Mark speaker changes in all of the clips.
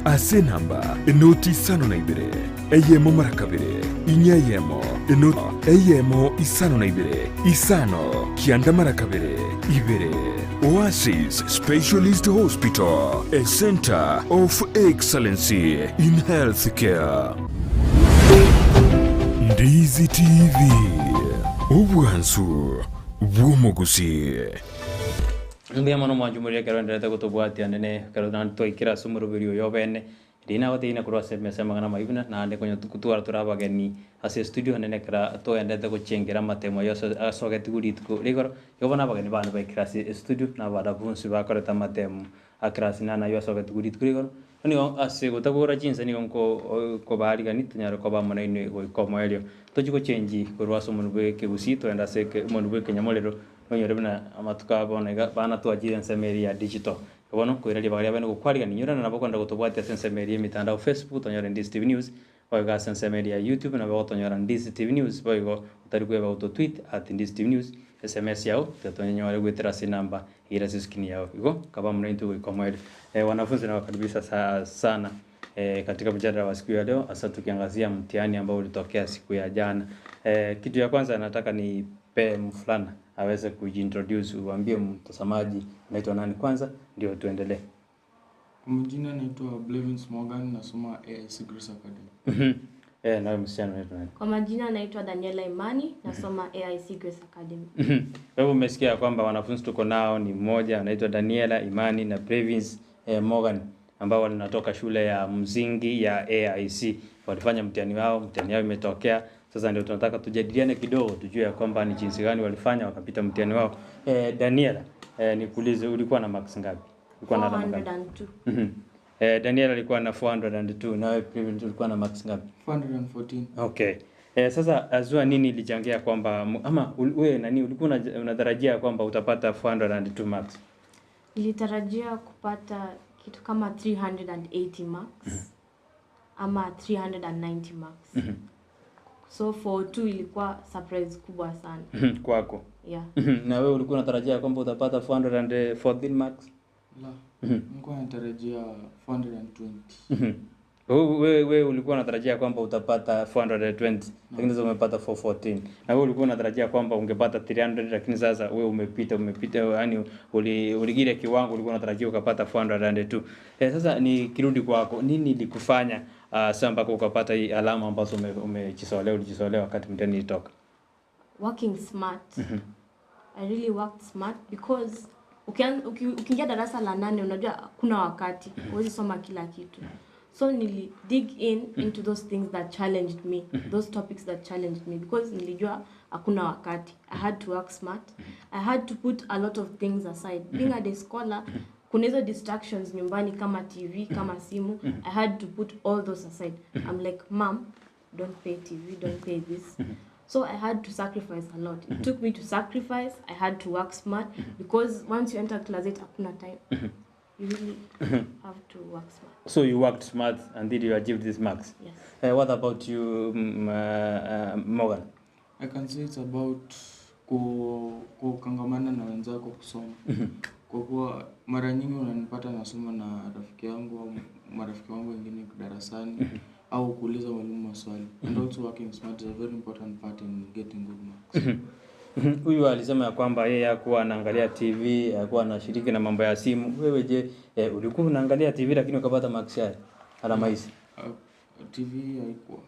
Speaker 1: Ase enamba enoti isano na ibere, eyemo mara kabere, inya eyemo, enoti eyemo isano na ibere, isano, kianda mara kabere, ibere. Oasis Specialist Hospital, a centre of excellency in healthcare. Ndizi TV, obwansu bw'omogusii.
Speaker 2: Mbuya mono mwanche omorero ekero oendererete gotobwatia nene ekero naende twaikire ase omoroberi oyo obene. Riria nagotebirie korwa ase emesa y'amang'ana amayio buna naende konya gotwara tore abageni ase estudio naende ekero togendererete gochengera amatemo ayio ase asogetigwe rituko rigoro, igo bono abageni bane baikire ase estudio na abanafunsi bakorete amatemo a class nane ayio asogetigwe rituko rigoro. Nigo ase gotabora chinsa nigo nko nkobaarigania tonyare koba amo nainwe goika omoerio. Tochie gochengi korwa ase omonwa bwa ekegusii togende ase eke omonwa bwa ekenyamorero, onyore buna amatuko aya bono iga bana twachire ensemo eria ya digital. Bono nkoira ribaga ria bene gokwarigania inyore na nabo okogenda gotobwatia ase ensemo eria y'emitandao Facebook tonyore Ndizi TV News, boigo ase ensemo eria ya YouTube nabo ogotonyora Ndizi TV News, boigo otari kweba goto tweet at Ndizi TV News, SMS yao tiga tonyore goetera ase enamba ere ase escreen yao. Igo kaba amo naintwe goika omoerio. Wanafunzi nawakaribisha sana katika mjadala wa siku ya leo hasa tukiangazia mtihani ambao ulitokea siku ya jana. Kitu ya kwanza nataka nipee mvulana aweze kujiintroduce, uambie mtazamaji unaitwa nani kwanza ndio tuendelee.
Speaker 3: Kwa majina naitwa Blevins Morgan nasoma AIC Grace Academy.
Speaker 2: Eh, nawe msichana unaitwa nani?
Speaker 4: Kwa majina naitwa Daniela Imani nasoma AIC Grace Academy.
Speaker 2: Kwa hivyo umesikia kwamba wanafunzi tuko nao ni mmoja anaitwa Daniela Imani na Blevins eh, Morgan ambao wanatoka shule ya msingi ya AIC. Walifanya mtihani wao, mtihani yao imetokea. Sasa ndio tunataka tujadiliane kidogo tujue ya kwamba ni jinsi gani walifanya wakapita mtihani wao. Eh, Daniela, eh, nikuulize ulikuwa na marks ngapi? Ulikuwa na alama ngapi?
Speaker 4: 402.
Speaker 2: Eh, Daniela alikuwa na 402 nawe Blevins ulikuwa na marks ngapi?
Speaker 3: 414.
Speaker 2: Okay. Eh, sasa Azua, nini ilichangia kwamba ama wewe nani ulikuwa unatarajia kwamba utapata 402 marks?
Speaker 4: Nilitarajia kupata kitu kama 380 marks ama 390 marks. So 402 ilikuwa surprise kubwa sana.
Speaker 2: Kwako.
Speaker 4: Yeah.
Speaker 2: Na wewe ulikuwa unatarajia kwamba utapata 414 marks?
Speaker 3: La. Nilikuwa natarajia 420.
Speaker 2: Wewe wewe ulikuwa unatarajia kwamba utapata 420 lakini sasa umepata 414. Na wewe ulikuwa unatarajia kwamba ungepata 300 lakini sasa wewe umepita umepita yani uli, uligile kiwango ulikuwa unatarajia ukapata 402. Eh, sasa nikirudi kwako, nini ilikufanya sasa mpaka ukapata hii alama ambazo umejisolea ulijisolea wakati mtihani ulitoka?
Speaker 4: Working smart. I really worked smart because ukiingia darasa la 8 unajua kuna wakati huwezi soma kila kitu. So nili dig in into those things that challenged me, those topics that challenged me because nilijua hakuna wakati. I had to work smart. I had to put a lot of things aside. Being a day scholar, kuna hizo distractions nyumbani kama TV, kama simu. I had to put all those aside. I'm like, Mom, don't pay TV, don't pay this. So I had to sacrifice a lot. It took me to sacrifice. I had to work smart because once you enter class 8, hakuna time. You really have to work smart.
Speaker 2: So you worked smart and did you achieve these marks?
Speaker 4: Yes.
Speaker 2: What about you, Morgan?
Speaker 3: I can say it's about kukangamana na wenzako kusoma. Kwa kuwa mara nyingi unanipata nasoma na rafiki yangu au marafiki wangu wengine darasani au kuuliza mwalimu maswali. And also working smart is a very important part in getting good marks.
Speaker 2: Huyu alisema ya kwamba yeye hakuwa anaangalia TV, hakuwa anashiriki na mambo ya simu. Wewe je, ulikuwa unaangalia TV lakini ukapata marks haya? Alama hizi?
Speaker 3: TV haikuwa.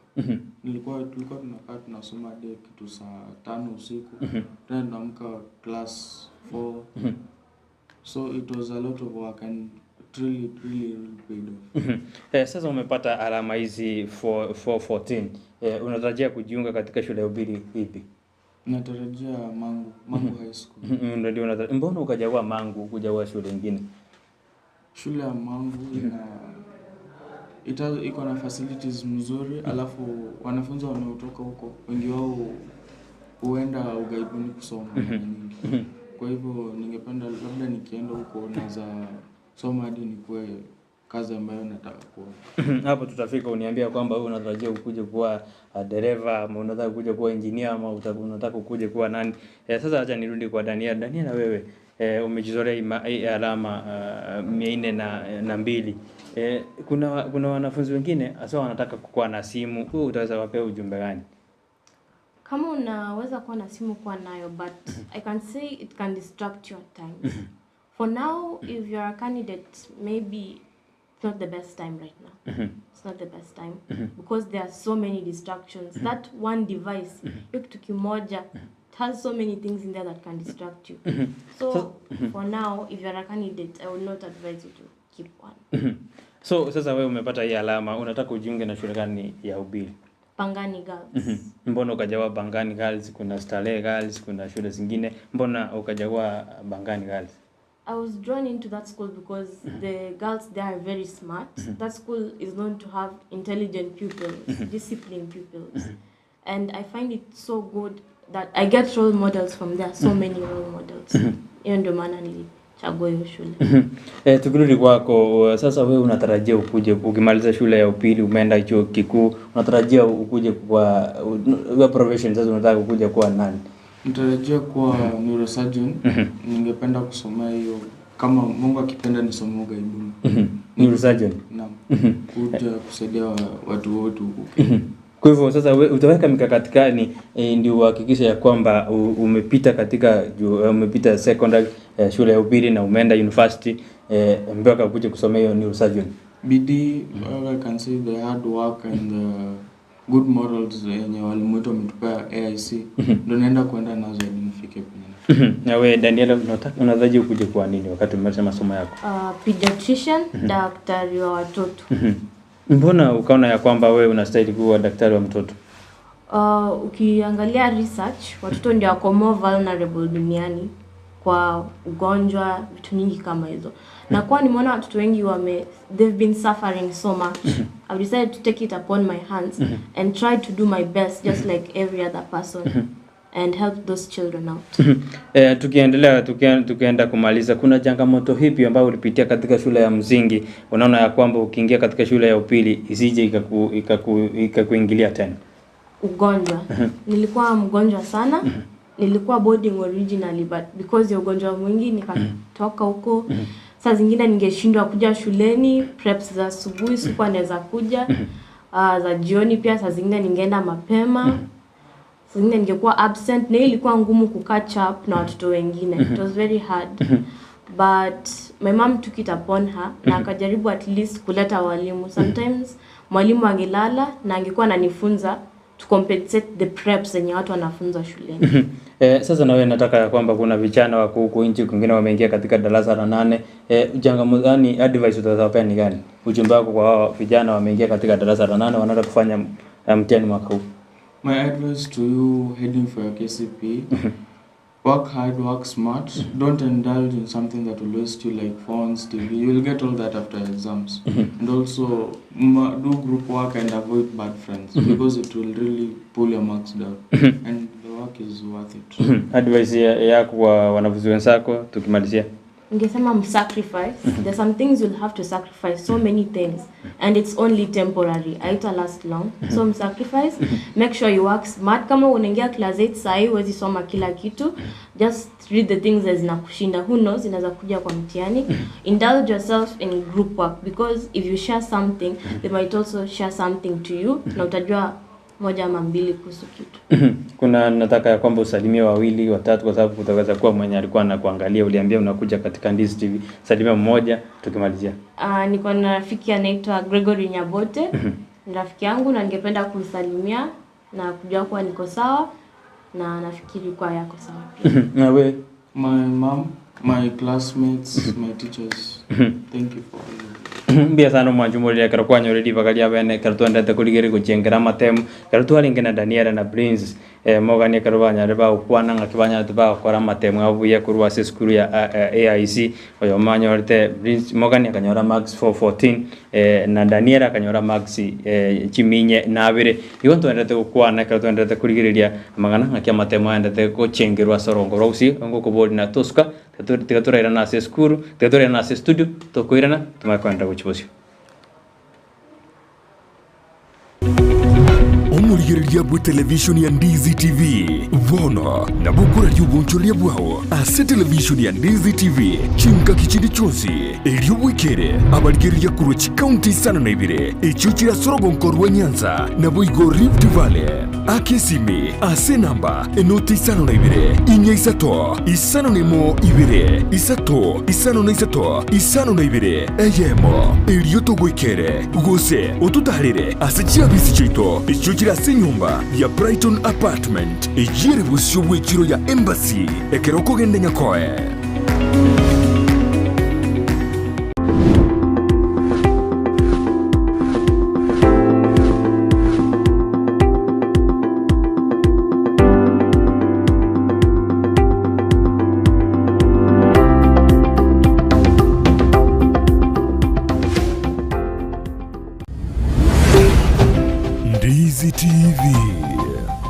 Speaker 3: Tulikuwa tunakaa tunasoma hadi kitu saa 5 usiku. Tena tunaamka class 4. So it was a lot of work and it really, really, really paid off.
Speaker 2: Sasa umepata alama hizi 414. Unatarajia kujiunga katika shule ya upili ipi?
Speaker 3: Natarajia Mangu High School.
Speaker 2: Ndio unatarajia. Mbona ukachagua Mangu kuchagua shule nyingine?
Speaker 3: Shule ya Mangu iko na facilities mzuri, alafu wanafunzi wanaotoka huko wengi wao huenda ughaibuni kusoma mara nyingi. Kwa hivyo ningependa labda nikienda huko naweza soma hadi nikuwe kazi ambayo nataka kuwa.
Speaker 2: Hapo tutafika uniambia kwamba wewe unatarajia ukuje kuwa dereva ama unataka kuja kuwa engineer ama unataka ukuje kuwa nani. Sasa acha nirudi kwa Daniel. Daniel, wewe umejizolea alama mia nne na mbili. Kuna kuna wanafunzi wengine hasa wanataka kukuwa na simu, wewe utaweza wapea ujumbe gani?
Speaker 4: Kama unaweza kuwa na simu kuwa nayo but I can say it can distract you at times. For now if you're a candidate maybe it's not the best time right now. It's not the best time because there are so many distractions. That one device, hiyo kitu kimoja, it has so many things in there that can distract you. So for now if you're a candidate I would not advise you to keep one.
Speaker 2: So sasa wewe umepata hii alama, unataka ujiunge na shule gani ya upili?
Speaker 4: Pangani Girls.
Speaker 2: Mbona ukachagua Pangani Girls? Kuna Starehe Girls, kuna shule zingine, mbona ukachagua Pangani Girls?
Speaker 4: I was drawn into that school because the girls there are very smart. That school is known to have intelligent pupils, disciplined pupils. And I find it so good that I get role models from there, so many role models. Hiyo ndio maana nilichagua hiyo shule.
Speaker 2: Tukirudi kwako sasa, wewe unatarajia ukuje ukimaliza shule ya upili, umeenda chuo kikuu, unatarajia ukuje kwa kwa profession sasa unataka ukuje kuwa nani?
Speaker 3: Natarajia kuwa neurosurgeon. Ningependa kusomea hiyo, kama Mungu akipenda nisome ughaibuni.
Speaker 2: Neurosurgeon.
Speaker 3: Naam, kuja kusaidia watu wote huku Kenya.
Speaker 2: Kwa hivyo sasa we, utaweka mikakati gani ndio uhakikishe ya kwamba umepita katika umepita secondary shule ya upili na umeenda university mpaka ukuje kusomea hiyo neurosurgeon?
Speaker 3: Bidii, all I can say the hard work and the good morals yenye walimu wetu wametupea AIC ndo naenda kuenda nazo hadi nifike penye.
Speaker 2: Na wewe Daniela, unataka unadhaji ukuje kuwa nini wakati umemaliza masomo yako?
Speaker 4: Pediatrician, daktari wa watoto.
Speaker 2: Mbona ukaona ya kwamba wewe unastahili kuwa daktari wa mtoto?
Speaker 4: Ukiangalia research, watoto ndio wako more vulnerable duniani kwa ugonjwa, vitu nyingi kama hizo. Na kwa nimeona watoto wengi they've been suffering so much. I've decided to take it upon my hands and try to do my best just like every other person and help those children out.
Speaker 2: Tukiendelea tukienda kumaliza, kuna changamoto hipi ambayo ulipitia katika shule ya msingi unaona ya kwamba ukiingia katika shule ya upili isije ikakuingilia tena?
Speaker 4: Ugonjwa. Nilikuwa mgonjwa sana. Nilikuwa boarding originally but because ya ugonjwa mwingi nikatoka huko. Saa zingine ningeshindwa kuja shuleni, preps za asubuhi sikuwa naweza kuja. Za jioni pia saa zingine ningeenda mapema. Saa zingine ningekuwa absent na ilikuwa ngumu ku catch up na watoto wengine. It was very hard. But my mom took it upon her na akajaribu at least kuleta walimu. Sometimes mwalimu angelala na angekuwa ananifunza to compensate the preps zenye watu wanafunzwa shuleni.
Speaker 2: Sasa na wewe nataka ya kwamba kuna vijana wako huko nchi kwingine wameingia katika darasa la 8. Changamoto gani, advice utawapea ni gani? Ujumbe wako kwa hao vijana wameingia katika darasa la 8 wanataka kufanya mtihani mwaka huu.
Speaker 3: My advice to you heading for your KCPE, work hard, work smart. Don't indulge in something that will waste you like phones, TV. You will get all that after exams. And also do group work and avoid bad friends because it will really pull your marks down. And the work is worth it.
Speaker 2: Advice yako kwa wanafunzi wenzako tukimalizia?
Speaker 4: Ningesema msacrifice. There's some things you'll have to sacrifice, so many things, and it's only temporary. Haita last long. So msacrifice, make sure you work smart. Kama unaingia class 8 sahi huwezi soma kila kitu. Just read the things that zinakushinda. Who knows, inaweza kuja kwa mtihani. Indulge yourself in group work because if you share something, they might also share something to you na utajua moja ama mbili kuhusu kitu.
Speaker 2: Kuna nataka ya kwamba usalimie wawili watatu, kwa sababu utaweza kuwa mwenye alikuwa anakuangalia, uliambia unakuja katika Ndizi TV. Salimia mmoja tukimalizia.
Speaker 4: Niko na rafiki anaitwa Gregory Nyabote. Ni rafiki yangu na ningependa kumsalimia na kujua kuwa niko sawa na nafikiri kuwa yako sawa pia.
Speaker 2: Na wewe?
Speaker 3: My mom, my classmates, my teachers. Thank you for all of it.
Speaker 2: Mbia sana mwanjumurire ekero kwanyorire ribaga ria bene ekero twendete korigereria gochengera amatemu ekero twarenge na Daniela na Prince Morgan ekero banyare bagokwana ng'aki banyarete bagokora amatemu abuya korwa ase esukuru ya AIC oyo manyorete Prince Morgan akanyora marks 414 na Daniela akanyora marks chiminye nabere. Igo ntwendete gokwana ekero twendete korigereria amang'ana ng'aki amatemu aendete gochengerwa ase orongo rwa gusii ngokobori na tosuka tiga turairana ase esukuru tiga turairana ase studio tokoirana tumanye koenda gochia bosio.
Speaker 1: Omorigereria bw'etelevishoni ya Ndizi TV, bono nabo okoraria obonchoreria bwao ase televishoni ya Ndizi TV chingaki chinde chionsi, erio bwekere abarigereria korwa chikaunti isano na ibere echio chire ase orogonko rwa Nyanza naboigo Rift Valley. Aka esimi ase enamba enoti isano na ibere, inya isato, isano na emo ibere, isato, isano na isato, isano na ibere, eyemo, erio togoikere, gose ototaarere ase chiabisi chiaito echio chire ase enyomba ya Brighton Apartment, eyio ere bosio bw'echiro ya Embassy, ekero okogenda Nyakoe. Ndizi TV,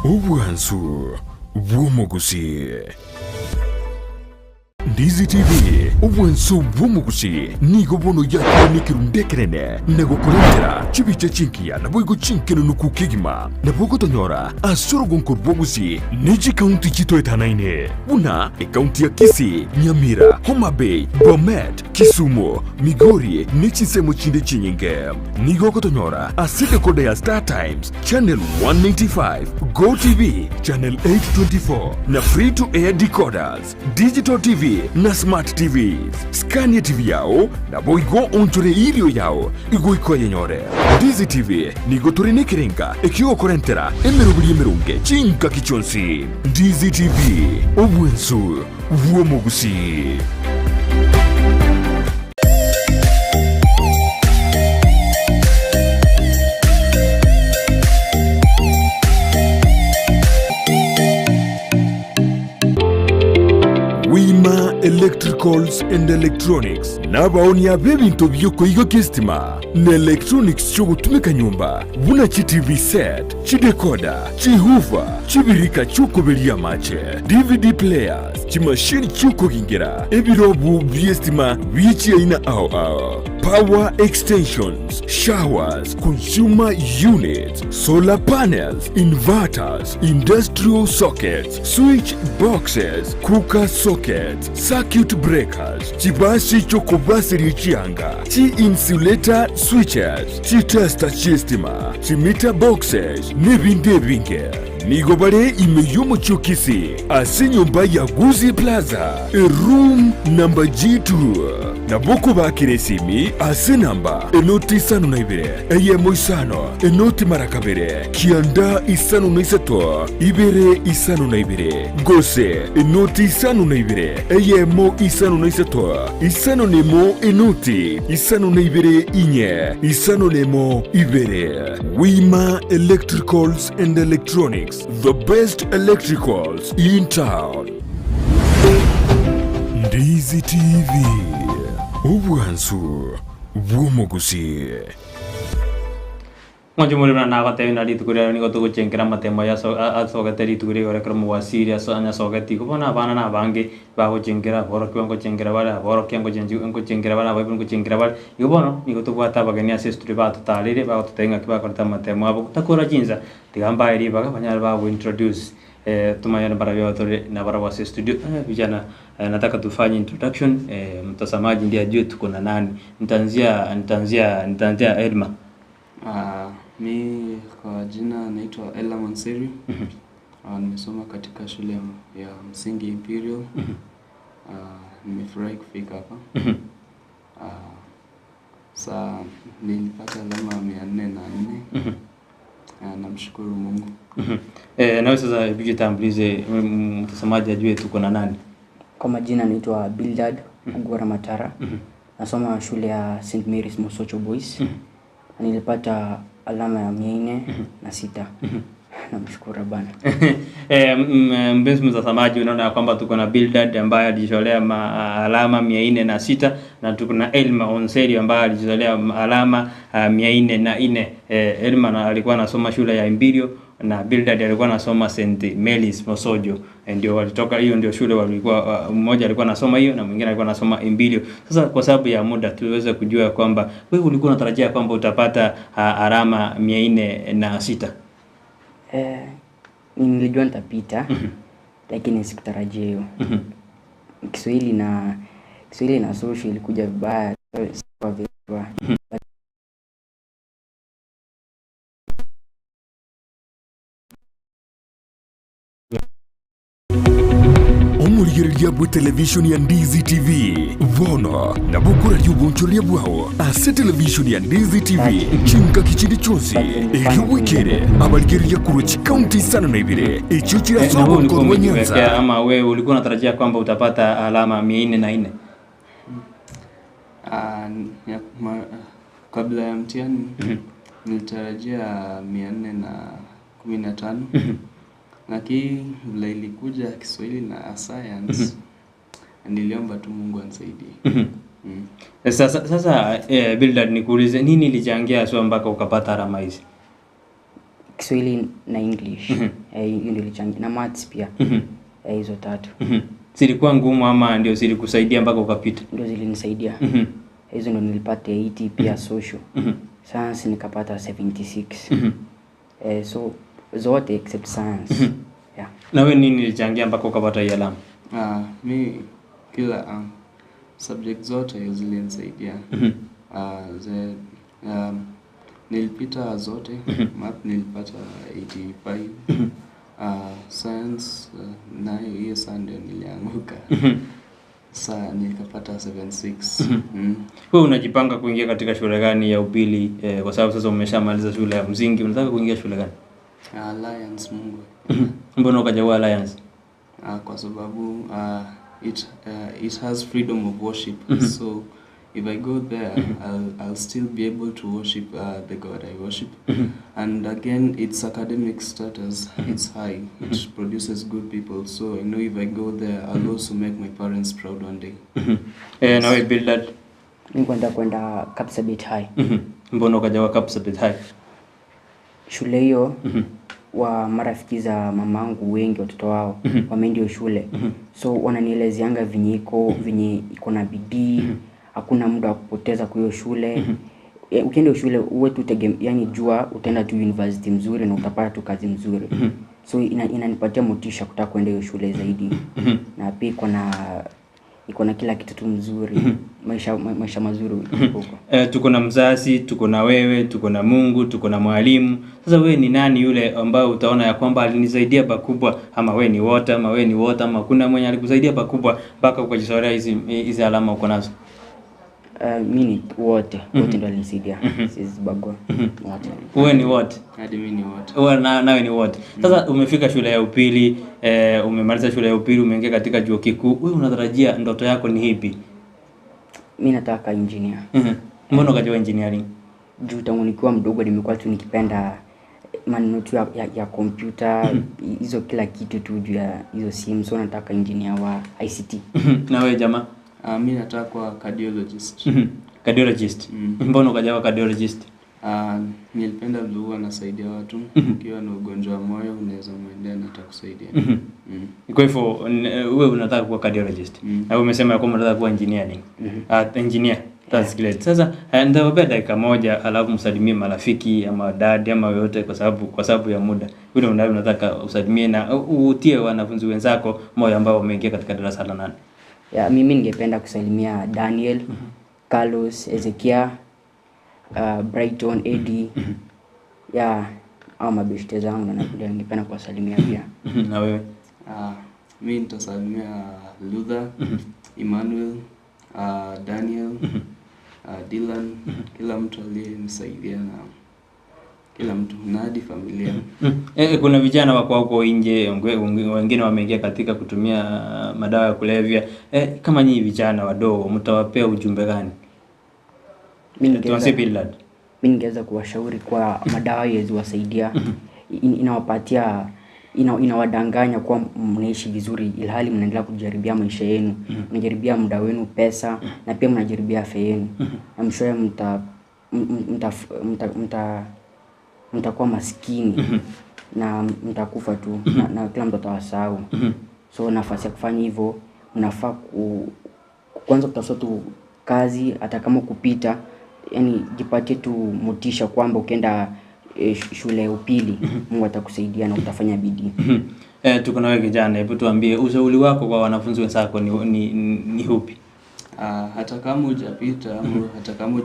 Speaker 1: obwansu bw'omogusii. Ndizi TV, obwansu bw'omogusii, nigo bono yakire nekerundu ekenene na gokorentera chibicha chingiya naboigo chinkenunuku kegima. Nabo ogotonyora ase orogonko rw'ogusii ne chikaunti chitoetanaine buna ekaunti ya Kisii, Nyamira, Homa Bay, Bomet, Kisumu, Migori ne chinsemo chinde chinyinge. Nigo ogotonyora ase decoder ya Star Times, Channel 195, Go TV, Channel 824 na Free to Air decoders, Digital TV na Smart TVs. Scania TV yao naboigo onchore irio yao igoika oyenyore. Ndizi TV nigo tore nekerenga ekiogokorentera emeroberi emeronge chingaki chionsi. Ndizi TV, obwensu bw'omogusii. Wima Electricals and Electronics nabaonia b'ebinto bi'okoigokia esitima na electronics chi'ogotumeka nyomba buna chi TV set, chidecoder, chihoofer, chibirika chi'okoberia amache, DVD players, chimashini chi'okogingera, ebirobu bi'esitima bie chiaina ao ao, power extensions, showers, consumer units, solar panels, inverters, industrial sockets, switch boxes, cooker sockets, circuit breakers, chibasi chi'okobaseria chianga, chi-insulator switches, chitester chi'estima, chimeter boxes, nebinde ebinge. Nigo bare ime y'omochie o Kisii ase enyomba ya Gusii Plaza, eroom number G2. Nabo okobakera esimi ase enamba enoti isano na ibere, eyemo isano, enoti mara kabere, kianda isano na isato, ibere isano na ibere, gose enoti isano na ibere, eyemo isano na isato, isano na emo enoti isano na ibere inye, isano na emo ibere. Wima Electricals and Electronics, the best electricals in town. Ndizi TV, obwansu bw'omogusii.
Speaker 2: Mwanche more buna nagotebi na rituko riaye nigo togochenkera amatemo aya aso asogete rituko riria igoro ekero mogwasiri ase anyasogeti. Igo bono abana na abange bagochenkera, aborokigwa ngochenkera bare, aborokia ngochenchi ngochenkera bare, abaibori ngochenkera bare. Igo bono, nigo tobwate abageni ase estudio batotareire, bagototebia ng'aki bakorete amatemo abo. Gotakora chinsa, tiga mbae ribaga banyare bagointroduce tumanyane mbarabwo tore nabarabwo ase estudio. Vijana nataka tufanye introduction, mtazamaji ndiye ajue tuko na nani. Nitaanzia nitaanzia nitaanzia Elma.
Speaker 3: Mi kwa jina naitwa Ella Mansiri. Nimesoma katika shule ya msingi Imperial. Nimefurahi kufika hapa. Saa nilipata alama 404. Namshukuru Mungu.
Speaker 2: Nawe sasa hebu jitambulize, mtazamaji ajue tuko na nani.
Speaker 5: Kwa majina naitwa Bildad Ugora Matara. Nasoma shule ya St Mary's Mosocho Boys. Na nilipata alama ya 406. Namshukuru Bwana.
Speaker 2: Mpenzi mtazamaji, unaona ya kwamba tuko na Bildad ambaye alijitolea alama 406 na tuko na Elma Onseri ambaye alijitolea alama 404. Elma alikuwa anasoma shule ya Imperial na Bildad alikuwa anasoma St Mary's Mosojo. Ndio walitoka, hiyo ndio shule walikuwa, mmoja alikuwa anasoma hiyo na mwingine alikuwa anasoma Imperial. Sasa kwa sababu ya muda tuweze kujua kwamba wewe ulikuwa unatarajia kwamba utapata alama 406.
Speaker 5: Eh, nilijua nitapita lakini sikutarajia hiyo. Kiswahili na Kiswahili na social ilikuja vibaya, sikuwa vibaya.
Speaker 1: Omorigereria bw'etelevishoni ya Ndizi TV bono nabo okoraria obonchoreria bwao ase televishoni ya Ndizi TV chingaki chinde chionsi erio bwekere abarigereria korwa chikaunti isano na ibere echio chire ase
Speaker 2: Na wewe
Speaker 1: oboruko
Speaker 2: ulikuwa
Speaker 1: rwa
Speaker 2: umejiwekea
Speaker 1: Nyanza.
Speaker 2: ama wewe ulikuwa unatarajia kwamba utapata alama 404?
Speaker 3: Ah, kabla ya mtihani nilitarajia 415, lakini vile ilikuja Kiswahili na science niliomba tu Mungu anisaidie.
Speaker 2: Sasa sasa Bildad, nikuulize nini ilichangia haswa mpaka ukapata alama hizi?
Speaker 5: Kiswahili na English. Hiyo ndio ilichangia na maths pia. Hizo tatu.
Speaker 2: Zilikuwa ngumu ama ndio zilikusaidia mpaka ukapita?
Speaker 5: Ndio zilinisaidia. Hizo ndio nilipata 80 pia social. Science nikapata 76. So zote except science. Yeah.
Speaker 2: Na wewe nini ilichangia mpaka ukapata hii alama?
Speaker 3: Mi kila subject zote zilinisaidia. Nilipita zote. Math nilipata 85. Science nayo hiyo saa ndio nilianguka. Saa nikapata 76.
Speaker 2: Wewe unajipanga kuingia katika shule gani ya upili? Kwa sababu sasa umeshamaliza shule ya msingi, unataka kuingia shule gani?
Speaker 3: Alliance Mungu.
Speaker 2: Mbona ukachagua Alliance?
Speaker 3: Kwa sababu it has freedom of worship. So if I go there, I'll still be able to worship the God I worship. And again, its academic status, it's high. It produces good people. So I know if I go there, I'll also make my parents proud one day.
Speaker 2: Na wewe Bildad?
Speaker 5: Mimi kwenda Kapsabet High.
Speaker 2: Mbona ukachagua Kapsabet High?
Speaker 5: Shule hiyo wa marafiki za mamangu wengi watoto wao wameenda hiyo shule. So wananielezeanga venye iko, venye iko na bidii, hakuna muda wa kupoteza kwa hiyo shule. Ukienda shule uwe tu yani jua utaenda tu university mzuri na utapata tu kazi mzuri. So inanipatia motisha kutaka kwenda hiyo shule zaidi. Na pia iko na kila kitu tu mzuri. Maisha mazuri huko.
Speaker 2: Tuko na mzazi, tuko na wewe, tuko na Mungu, tuko na mwalimu. Sasa wewe ni nani yule ambaye utaona ya kwamba alinisaidia pakubwa, ama wewe ni wote, ama wewe ni wote, ama kuna mwenye alikusaidia pakubwa mpaka ukajizorea hizi alama uko nazo?
Speaker 5: Mimi ni wote, wote ndio walinisaidia. Siwezi bagua. Wote.
Speaker 2: Wewe ni wote.
Speaker 3: Hadi mimi ni wote.
Speaker 2: Wewe nawe ni wote. Sasa umefika shule ya upili, umemaliza shule ya upili, umeingia katika chuo kikuu. Wewe unatarajia ndoto yako ni ipi?
Speaker 5: Mimi nataka engineer.
Speaker 2: Mbona ukachagua engineering?
Speaker 5: Juu tangu nikiwa mdogo nimekuwa tu nikipenda maneno tu ya computer, hizo kila kitu tu juu ya hizo simu. So nataka engineer wa ICT.
Speaker 2: Na wewe jamaa?
Speaker 3: Mimi nataka kuwa cardiologist.
Speaker 2: Cardiologist. Mbona ukachagua cardiologist?
Speaker 3: Nilipenda vile huwa nasaidia watu. Ukiwa na ugonjwa wa moyo unaweza muendea na atakusaidia.
Speaker 2: Kwa hivyo wewe unataka kuwa cardiologist. Na wewe umesema ya kwamba unataka kuwa engineering. Engineer. That's great. Sasa nitawapea dakika moja alafu msalimie marafiki ama dadi ama yoyote kwa sababu ya muda. Yule unataka usalimie na utie wanafunzi wenzako moyo ambao wameingia katika darasa la 8.
Speaker 5: Ya, mimi ningependa kusalimia Daniel, Carlos, Ezekiel, Brighton, Eddie. Ya, hao mabeshte zangu na ndio ningependa kuwasalimia pia.
Speaker 2: Na wewe?
Speaker 3: Mimi nitasalimia Luther, Emmanuel, Daniel, Dylan, kila mtu aliyenisaidia na kila mtu na hadi familia.
Speaker 2: Kuna vijana wako huko nje, wengine wameingia katika kutumia madawa ya kulevya. Kama nyinyi vijana wadogo mtawapea ujumbe gani?
Speaker 5: Mimi
Speaker 2: Tuanze Bildad.
Speaker 5: ningeweza kuwashauri kwa madawa haiwezi wasaidia. Inawadanganya kuwa mnaishi vizuri ilhali mnaendelea kujaribia maisha yenu. Mnajaribia muda wenu, pesa, na pia mnajaribia afya yenu. Na mwishowe mtakuwa maskini na mtakufa tu, na kila mtu atawasahau. So nafasi ya kufanya hivyo mnafaa kuanza kutafuta tu kazi, hata kama kupita, yani jipatie tu motisha kwamba ukienda shule ya upili, Mungu atakusaidia na utafanya bidii.
Speaker 2: Tuko nawe kijana, hebu tuambie ushauri wako kwa wanafunzi wenzako ni upi?
Speaker 3: Hata kama hujapita ama hata kama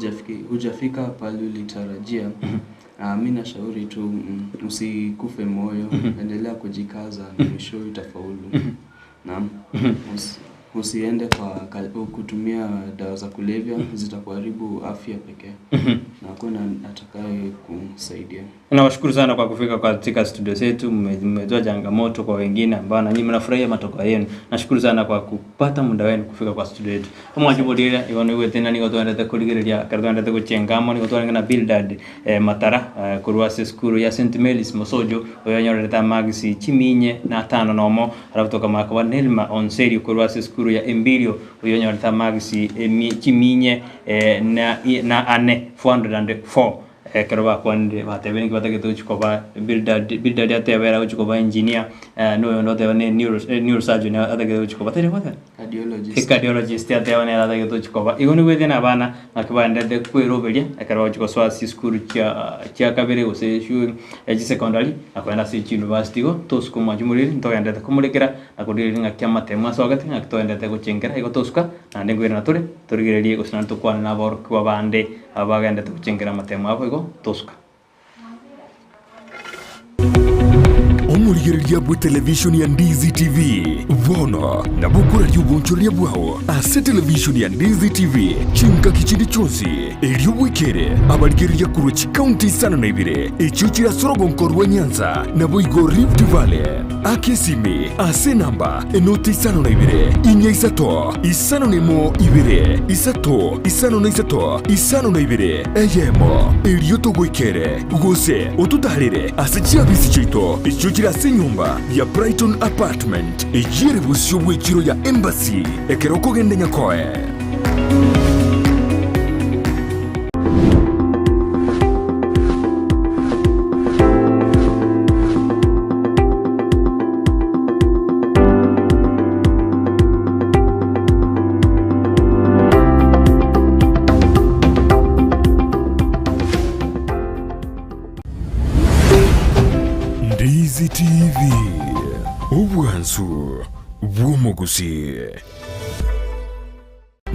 Speaker 3: hujafika pale ulitarajia, mi nashauri tu usikufe moyo, endelea kujikaza na mwishowe utafaulu. Naam. Usiende kwa kutumia dawa za kulevya, zitakuharibu afya pekee. Na hakuna atakaye kusaidia.
Speaker 2: Nawashukuru sana kwa kufika katika studio zetu, mmetoa changamoto kwa wengine ambao na nyinyi mnafurahia matokeo yenu. Nashukuru sana kwa kupata muda wenu kufika kwa studio yetu. Omwachiborire igo nigo tena nigo twendete kurigereria kare twendete gochengamo nigo twarenge na Bildad Matara korwa ase esukuru ya St Mary's Mosojo oyo onyorerete amagisi chiminye na tano nomo alafu tokamaka ba Nelma Onserio korwa ase esukuru ya Embilio oyo onyorerete amagisi chiminye na ane 404. Ekero bakwanire batebire nki batagete gochia koba Bildad atebera gochia koba engineer, noyo onde oteba ne neurosurgeon atagete gochia koba tari goteba?
Speaker 3: Cardiologist.
Speaker 2: Cardiologist ateba nere atagete gochia koba. Igo nigo ete na abana naki baendete kweroberia ekero bagochia gosoa ase esukuru chia kabere gose chisecondary na kogenda ase chiuniversity igo tosuka omwanchi moriri ntogendete komorekera na korigereria ng'aki amatemo asogete ng'aki togendete gochengera igo tosuka naende nkoirana tore torigererie gose naende tokwane na aborokigwa bande abagendete gochengera amatemo abo igo tosuka.
Speaker 1: Omorigereria bwe television ya Ndizi TV bono nabo okoraria obonchoreria bwao ase television ya Ndizi TV chingaki chinde chionsi erio bwekere abarigereria korwa chikaunti isano na ibere echio chire ase orogonko rwa Nyanza naboigo Rift Valley. Aka esimi ase enamba enoti isano na ibere inya isato isano na emo ibere isato isano na isato isano na ibere eyemo erio togoikere gose ototarere ase chiabisi chiaito echio chire ase enyomba ya Brighton Apartment eyio ere bosio bw'echiro ya Embassy ekero okogenda Nyakoe. Ndizi TV, obwansu bw'omogusii.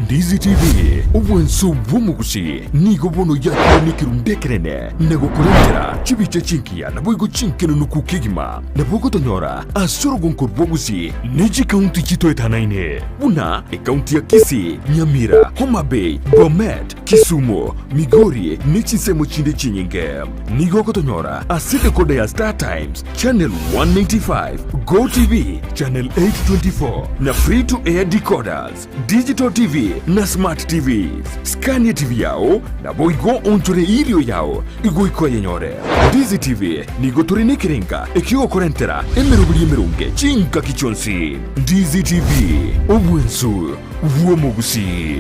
Speaker 1: Ndizi TV, obwansu bw'omogusii nigo bono yakire nekerundu ekenene na gokorentera chibicha chingiya naboigo chinkenenuku kegima. Nabo ogotonyora ase orogonko rw'ogusii ne chikaunti chitoetanaine buna ekaunti ya Kisii, Nyamira, Homa Bay, Bomet, Kisumu, Migori ne chinsemo chinde chinyinge. Nigo ogotonyora ase decoder ya Star Times, Channel 195, Go TV, Channel 824 na Free to Air decoders, Digital TV na Smart TVs. Skania TV yao naboigo onchore irio yao igoika oyenyore. Ndizi TV nigo tore nekerenga ekiogokorentera emeroberi emeronge chingaki chionsi. Ndizi TV, obwensu bw'omogusii.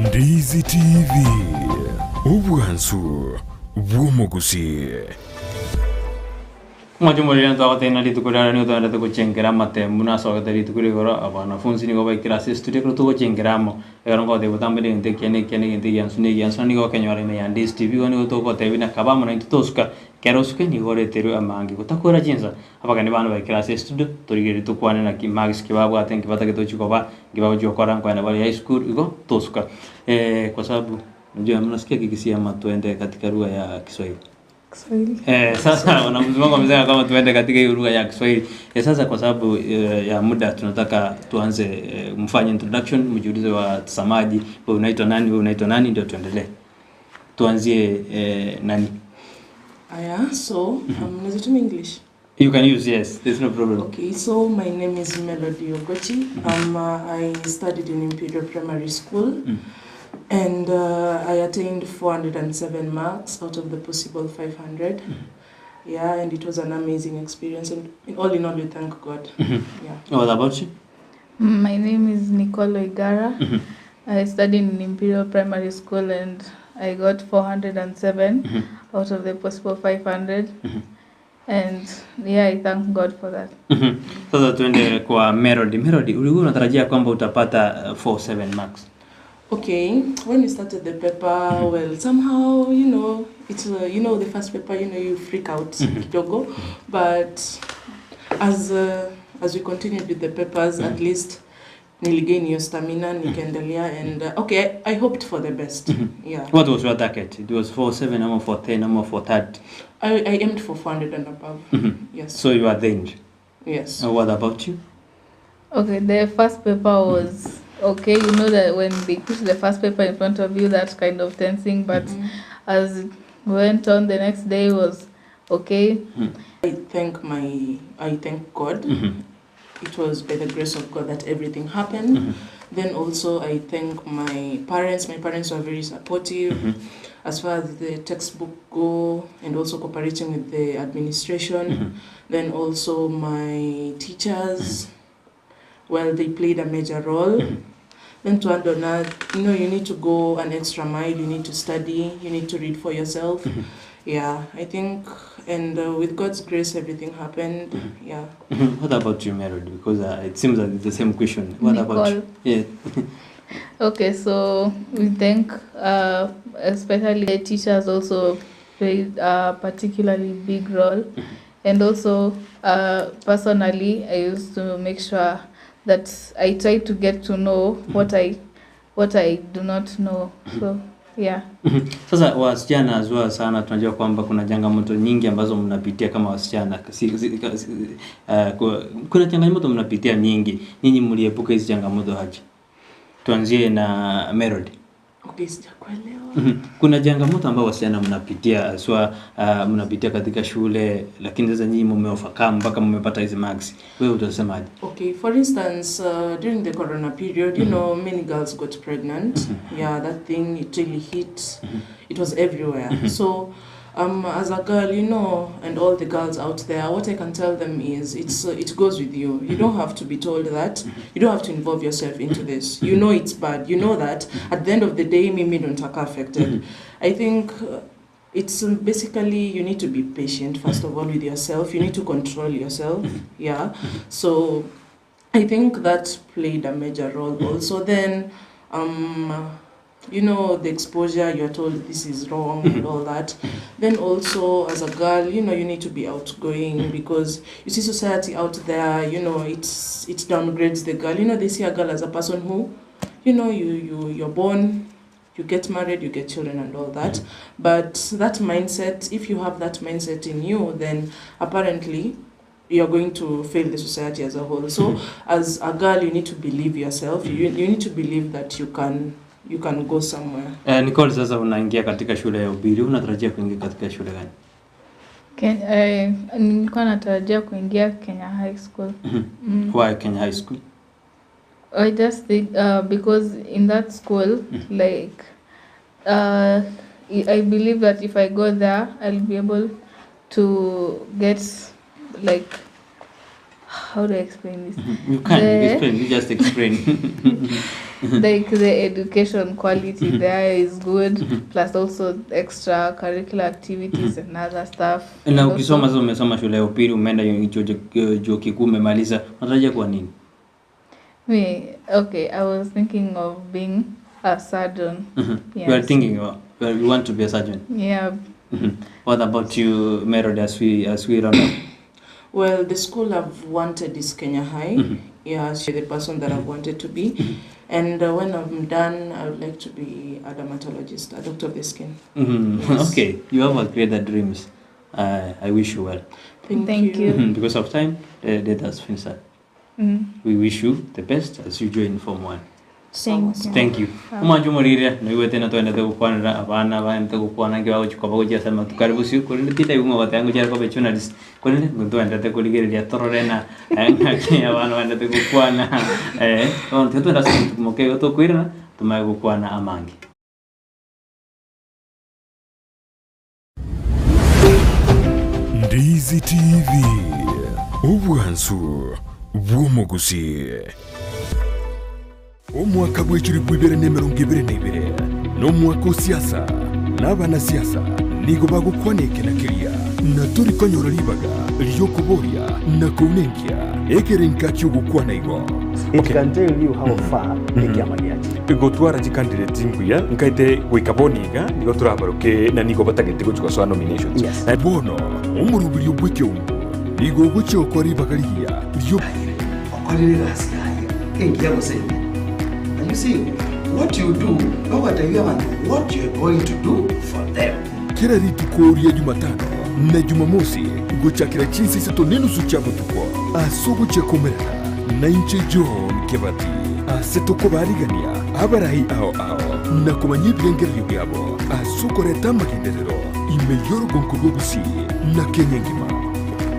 Speaker 1: Ndizi TV, obwansu bw'omogusii.
Speaker 2: Omwancho omoriri ntwagotebia ng'a rituko riane nigo twaendete gochengera amatemu buna asogete rituko ria igoro, abanafunzi nigo baikire ase estudio ekero togochengera amo, ekero ngotebia botambe na egento ekiya na ekiya na egento egiansu na egiansu na nigo okenyora ime ya Ndizi TV igo nigo togotebia buna kaba amo naintwe tosuka, ekero osuke nigo oreterwe amange. Gotakora chinsa, abageni bane baikire ase estudio, torigererie tokwane naki marks ki babwate nki batagete gochia koba, nki bagochia gokora nkoenda bare high school, igo tosuka. Kwa sababu unajua mnasikia kikisii ama tuende katika lugha ya Kiswahili?
Speaker 6: Kiswahili.
Speaker 2: Sasa wanafunzi wangu wamesema kama tuende katika hiyo lugha ya Kiswahili. Sasa kwa sababu ya muda tunataka tuanze, mfanye introduction, mjiulize watazamaji, wewe unaitwa nani, wewe unaitwa nani, ndio tuendelee. Tuanzie nani?
Speaker 6: Aya, so, naweza tumia English?
Speaker 2: You can use, yes, there's no problem.
Speaker 6: Okay, so my name is Melody Ogochi. I studied in Imperial Primary School. And I attained 407 marks out of the possible 500. Yeah, and it was an amazing experience. And all in all, we thank God. Yeah.
Speaker 2: What about you?
Speaker 7: My name is Nicole Oigara. I studied in Imperial Primary School and I got 407 out of the possible 500. And yeah, I thank God for that.
Speaker 2: Sasa tuende kwa Melody. Melody, ulikuwa unatarajia kwamba utapata 47 marks?
Speaker 6: Okay, when we started the paper, well, somehow, you know, it's, you know, the first paper, you know, you freak out kidogo. But as we continued with the papers, at least niligain your stamina, nikaendelea, and okay, I hoped for the best. Yeah.
Speaker 2: What was your target? It was 47 ama 410 ama 430?
Speaker 6: I aimed for 400 and above. Yes.
Speaker 2: So you are there.
Speaker 6: Yes.
Speaker 2: What about you?
Speaker 7: Okay, the first paper was okay. You know that when they put the first paper in front of you, that kind of tensing, but as it went on, the next day was okay.
Speaker 6: I thank God. It was by the grace of God that everything happened. Then also I thank my parents. My parents were very supportive as far as the textbook go, and also cooperating with the administration. Then also my teachers, well, they played a major role. Then to add on that, you know, you need to go an extra mile, you need to study, you need to read for yourself. Yeah, I think, and with God's grace, everything happened. Yeah.
Speaker 2: What about you, Melody? Because it seems that it's the same question. What about you?
Speaker 7: Nicole.
Speaker 2: Yeah.
Speaker 7: Okay, so we thank especially the teachers also played a particularly big role. And also, personally, I used to make sure that I try to get to know what I do not know. So, yeah.
Speaker 2: Sasa wasichana haswa sana tunajua kwamba kuna changamoto nyingi ambazo mnapitia kama wasichana. Kuna changamoto mnapitia nyingi. Nyinyi mliepuka hizi changamoto aje? Tuanzie na Melody.
Speaker 6: Okay, sijakuelewa.
Speaker 2: Kuna changamoto ambayo wasichana mnapitia haswa, mnapitia katika shule, lakini sasa nyinyi mumeovercome mpaka mmepata hizi marks. Wewe utasemaje?
Speaker 6: Okay, for instance, during the corona period, you know, many girls got pregnant. Yeah, that thing, it really hit. It was everywhere. So, as a girl, you know, and all the girls out there, what I can tell them is it goes with you. You don't have to be told that. You don't have to involve yourself into this. You know it's bad. You know that at the end of the day, mimi don't take affected. I think it's basically you need to be patient, first of all, with yourself. You need to control yourself. Yeah. So I think that played a major role also. Then, you know, the exposure, you're told this is wrong and all that. Then also, as a girl, you know, you need to be outgoing because you see society out there, you know, it downgrades the girl. You know, they see a girl as a person who, you know, you're born, you get married, you get children and all that. But that mindset, if you have that mindset in you, then apparently you're going to fail the society as a whole. So as a girl, you need to believe yourself. You need to believe that you can go somewhere.
Speaker 2: Nicole, sasa unaingia katika shule ya upili, unatarajia kuingia katika shule gani?
Speaker 7: Nilikuwa natarajia kuingia Kenya High School.
Speaker 2: Why Kenya High School?
Speaker 7: I just think because in that school, I believe that if I go there, I'll be able to get, like, how do I explain this?
Speaker 2: You can explain, you just explain.
Speaker 7: Like the education quality there is good, plus also extracurricular activities and other stuff.
Speaker 2: Na
Speaker 7: And
Speaker 2: ukisoma
Speaker 7: also
Speaker 2: sasa, umesoma shule ya upili, umeenda chuo kikuu, umemaliza, unatarajia kuwa nini?
Speaker 7: Me, okay, I was thinking of being a surgeon.
Speaker 2: You are
Speaker 7: Yes.
Speaker 2: thinking you want to be a surgeon?
Speaker 7: Yeah.
Speaker 2: What about you, Melody, as we round up?
Speaker 6: Well, the school I've wanted is Kenya High. Yeah, she's the person that I've wanted to be. And when I'm done, I would like to be a dermatologist, a doctor of the skin. Yes.
Speaker 2: Okay, you have a greater dreams. I wish you well.
Speaker 6: Thank
Speaker 7: Thank
Speaker 6: you.
Speaker 7: you.
Speaker 2: Because of time, let us finish that. We wish you the best as you join Form 1.
Speaker 7: Thank you.
Speaker 2: Thank you. Umwanju murire noiwete na twendete gukwanira abana baendete gukwana ngi bagochika bagochiasema tukaribu siu kurinde tita ibungo batangu chara kobe journalist kurinde twendete kurigereria torore na ng'aki abana baendete gukwana bono twenda tumoke tukwirana tumae gukwana amangi.
Speaker 1: Ndizi TV, obwansu bw'omuguzi. Omwaka bw'echiri bw'ibere n'emirongo ibere na ibere n'omwaka osiasa n'abanasiasa nigo bagukwana ekena kiria. Na tori konyora ribaga ri'okoboria na kounenkia ekerenka ki'ogokwana igo.
Speaker 8: It can tell you how far ekiama giachire.
Speaker 1: Gotwara chicandidate mbuya nkaete goika bono iga nigo torabaroke na nigo batagete gochia gosoa nominations.
Speaker 8: Yes.
Speaker 1: Bono omoroberio bw'ekeumbu nigo ogochia gokora ribaga rigiya rio.
Speaker 9: Aye okorire egasi yaye engiya gose embe. And you see, what you do, nogotebia abanto what you are going to do for them.
Speaker 1: Kera rituko ria Jumatano na Jumamosi gochakera chinsa isato nenusu chia botuko, ase ogochia komerana nainche John Kebati, ase tokobarigania abarai ao ao na komanya ebirengererio biabo ase okoreta amagenderero ime y'orogonko rwa Gusii na Kenya engima.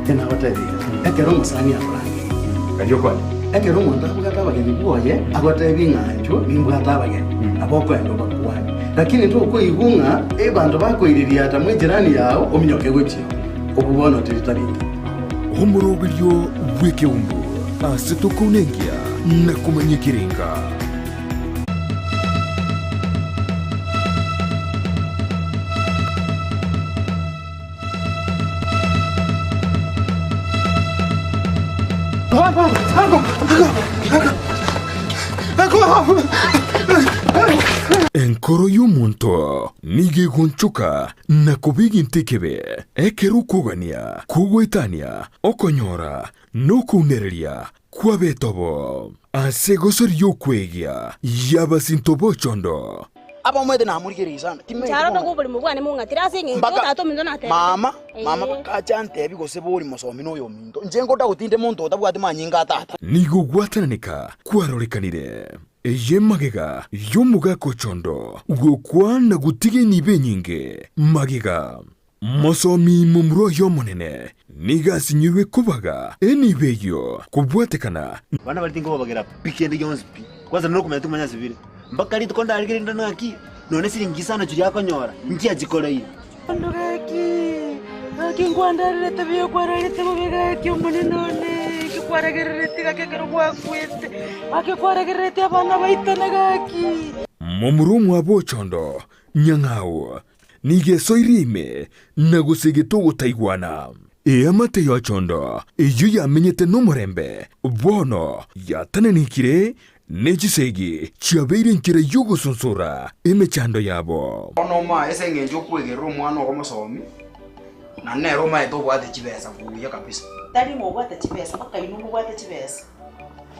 Speaker 9: Nagotebirie, ekero omosani akorangeirie, ekero omonto abwate abageni bwoye, agotebie ng'a inchuo nimbwate abageni, nabo okoenda obakwane. Lakini tokoigwa ng'a abanto bakoiririata mw'ejirani yao ominyoke gochia oo, obwo bono teri tari engiya.
Speaker 1: Omoroberio bw'ekeumbu ase tokounenkia na komanya ekerenga. Enkoro y'omonto nigo egonchoka na koba egento ekebe, ekero okogania, kogoetania, okonyora, na okounereria kw'abetobo. Ase egosori y'okwegia y'abasinto b'ochondo.
Speaker 10: Abamwete namorigereria sana, timanyeti
Speaker 11: Ncharo
Speaker 10: bono.
Speaker 11: togo oborimo bwane mong'atire ase eng'encho
Speaker 10: Mpaka
Speaker 11: tata ominto natebete.
Speaker 10: mama, mama
Speaker 11: Ee.
Speaker 10: bakacha antebi gose bori mosomi noyo ominto. Inche ngoda gotinde monto otabwati manyinga a tata.
Speaker 1: Nigo gwatananeka kwarorekanire. Eye magega y'omogaka ochondo gokwa na gotiga enibo enyinge magega. Mosomi momura oye omonene nigo asinyirwe kobaga enibo eyio kobwatekana.
Speaker 12: Abana baria tinkobabagera pi kende gionsi pi, kwanza nokomanya tikomanya ase bire. Mpaka rituko ndarigererie ndore ng'aki nonye siringi isano chiria akonyora, inki achikoreire.
Speaker 13: Bono gaki, gaki nkwandererete buya okwararete bobe gaki omonene one, inki kwaragerereti gaki ekero gwakwete, gaki kwaragerereti abana baitane gaki.
Speaker 1: Momura omwabo ochondo, nyang'au, Nigo esoirie ime na gosegete ogotaigwana. Eamate y'ochondo eyio yamenyete nomorembe bono yatananekire ne chisegi chiabeire enchera y'ogosonsora emechando yabo.
Speaker 10: Bono omoaye ase engencho okwegerera omwana ogo mosomi, na nere omaete obwate chibesa buya kabisa.
Speaker 14: Tari ng'a obwate chibesa, mpaka inwe mobwate chibesa.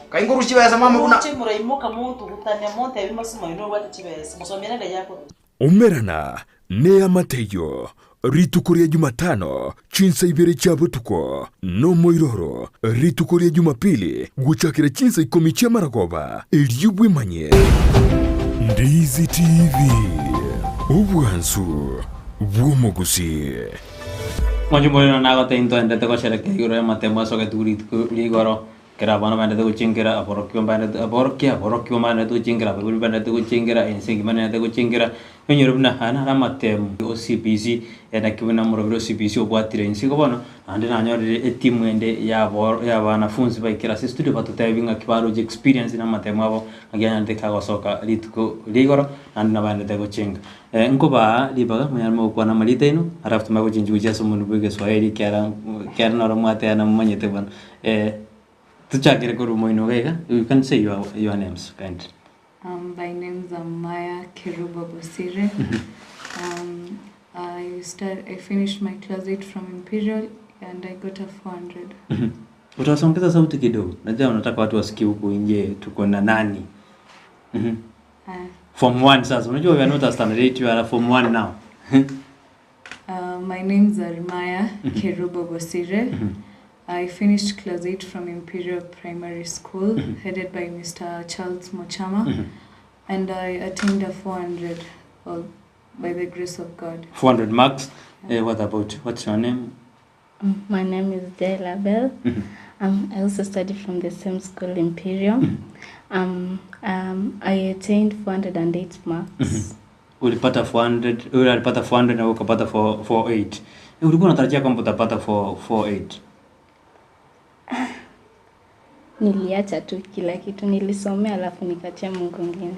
Speaker 10: Kai nkorusia chibesa mama buna.
Speaker 14: Moche moraimoka montugutane montebie mosimo inwe obwate chibesa, mosomi ere ng'ai akorusia.
Speaker 1: Umerana neamate eyio rituko ria Jumatano chinsa ibere chia botuko, nomoiroro rituko ria Jumapili gochakera chinsa ikomi chi'amaragoba, erio bwemanye. Ndizi TV, obwansu bw'omogusii.
Speaker 2: Mwanche morero nagotebia ntoendete gosherekea igoro y'amatemo asogetwe rituko rigoro. Ekero abana baendete gochengera, aborokigwa mbaendete aborokia aborokigwa mbaendete gochengera, abaibori mbaendete gochengera, ense engima nendete gochengera, onyore buna aya naro amatemu o CBC, naki buna omoroberi o CBC obwatire inse. Igo bono, naende nanyorire etimu ende ya abo ya abanafunzi baikire ase estudio batotebi ng'aki baroche experience na amatemu abo, ng'aki anyarete kagosoka rituko ria igoro, naende nabaendete gochenga. Nkobaa ribaga monyare mogokwana amarieta aino, alafu tomanye gochenchia gochia ase omonwe bwa egeswahili ekiagera ekiagera noro mwateana momanyete bono. Tochakere korwa moino iga iga, you can say your, your names kindly.
Speaker 15: Um, by names I'm Maya Kerubo Bosire. Um, I start, I finished my class 8 from Imperial and I got a 400.
Speaker 2: Utasongeza sauti kidogo, najua unataka watu wasikie huku nje tuko na nani. Form 1 sasa, unajua we are not a standard 8, you are a form 1 now.
Speaker 15: My name's are Maya Kerubo Bosire. I finished class 8 from Imperial Primary School, headed by Mr. Charles Mochama, and I attained a 400 all by the grace of God.
Speaker 2: 400 marks. What about you? What's your name?
Speaker 16: My name is Dela Bell. I also studied from the same school, Imperial. I attained 408 marks.
Speaker 2: Ulipata 400, yule alipata 400 na wewe ukapata 4 48. Ulikuwa unatarajia kwamba utapata 4 48?
Speaker 16: Niliacha tu kila kitu, nilisomea alafu nikachia Mungu ingine.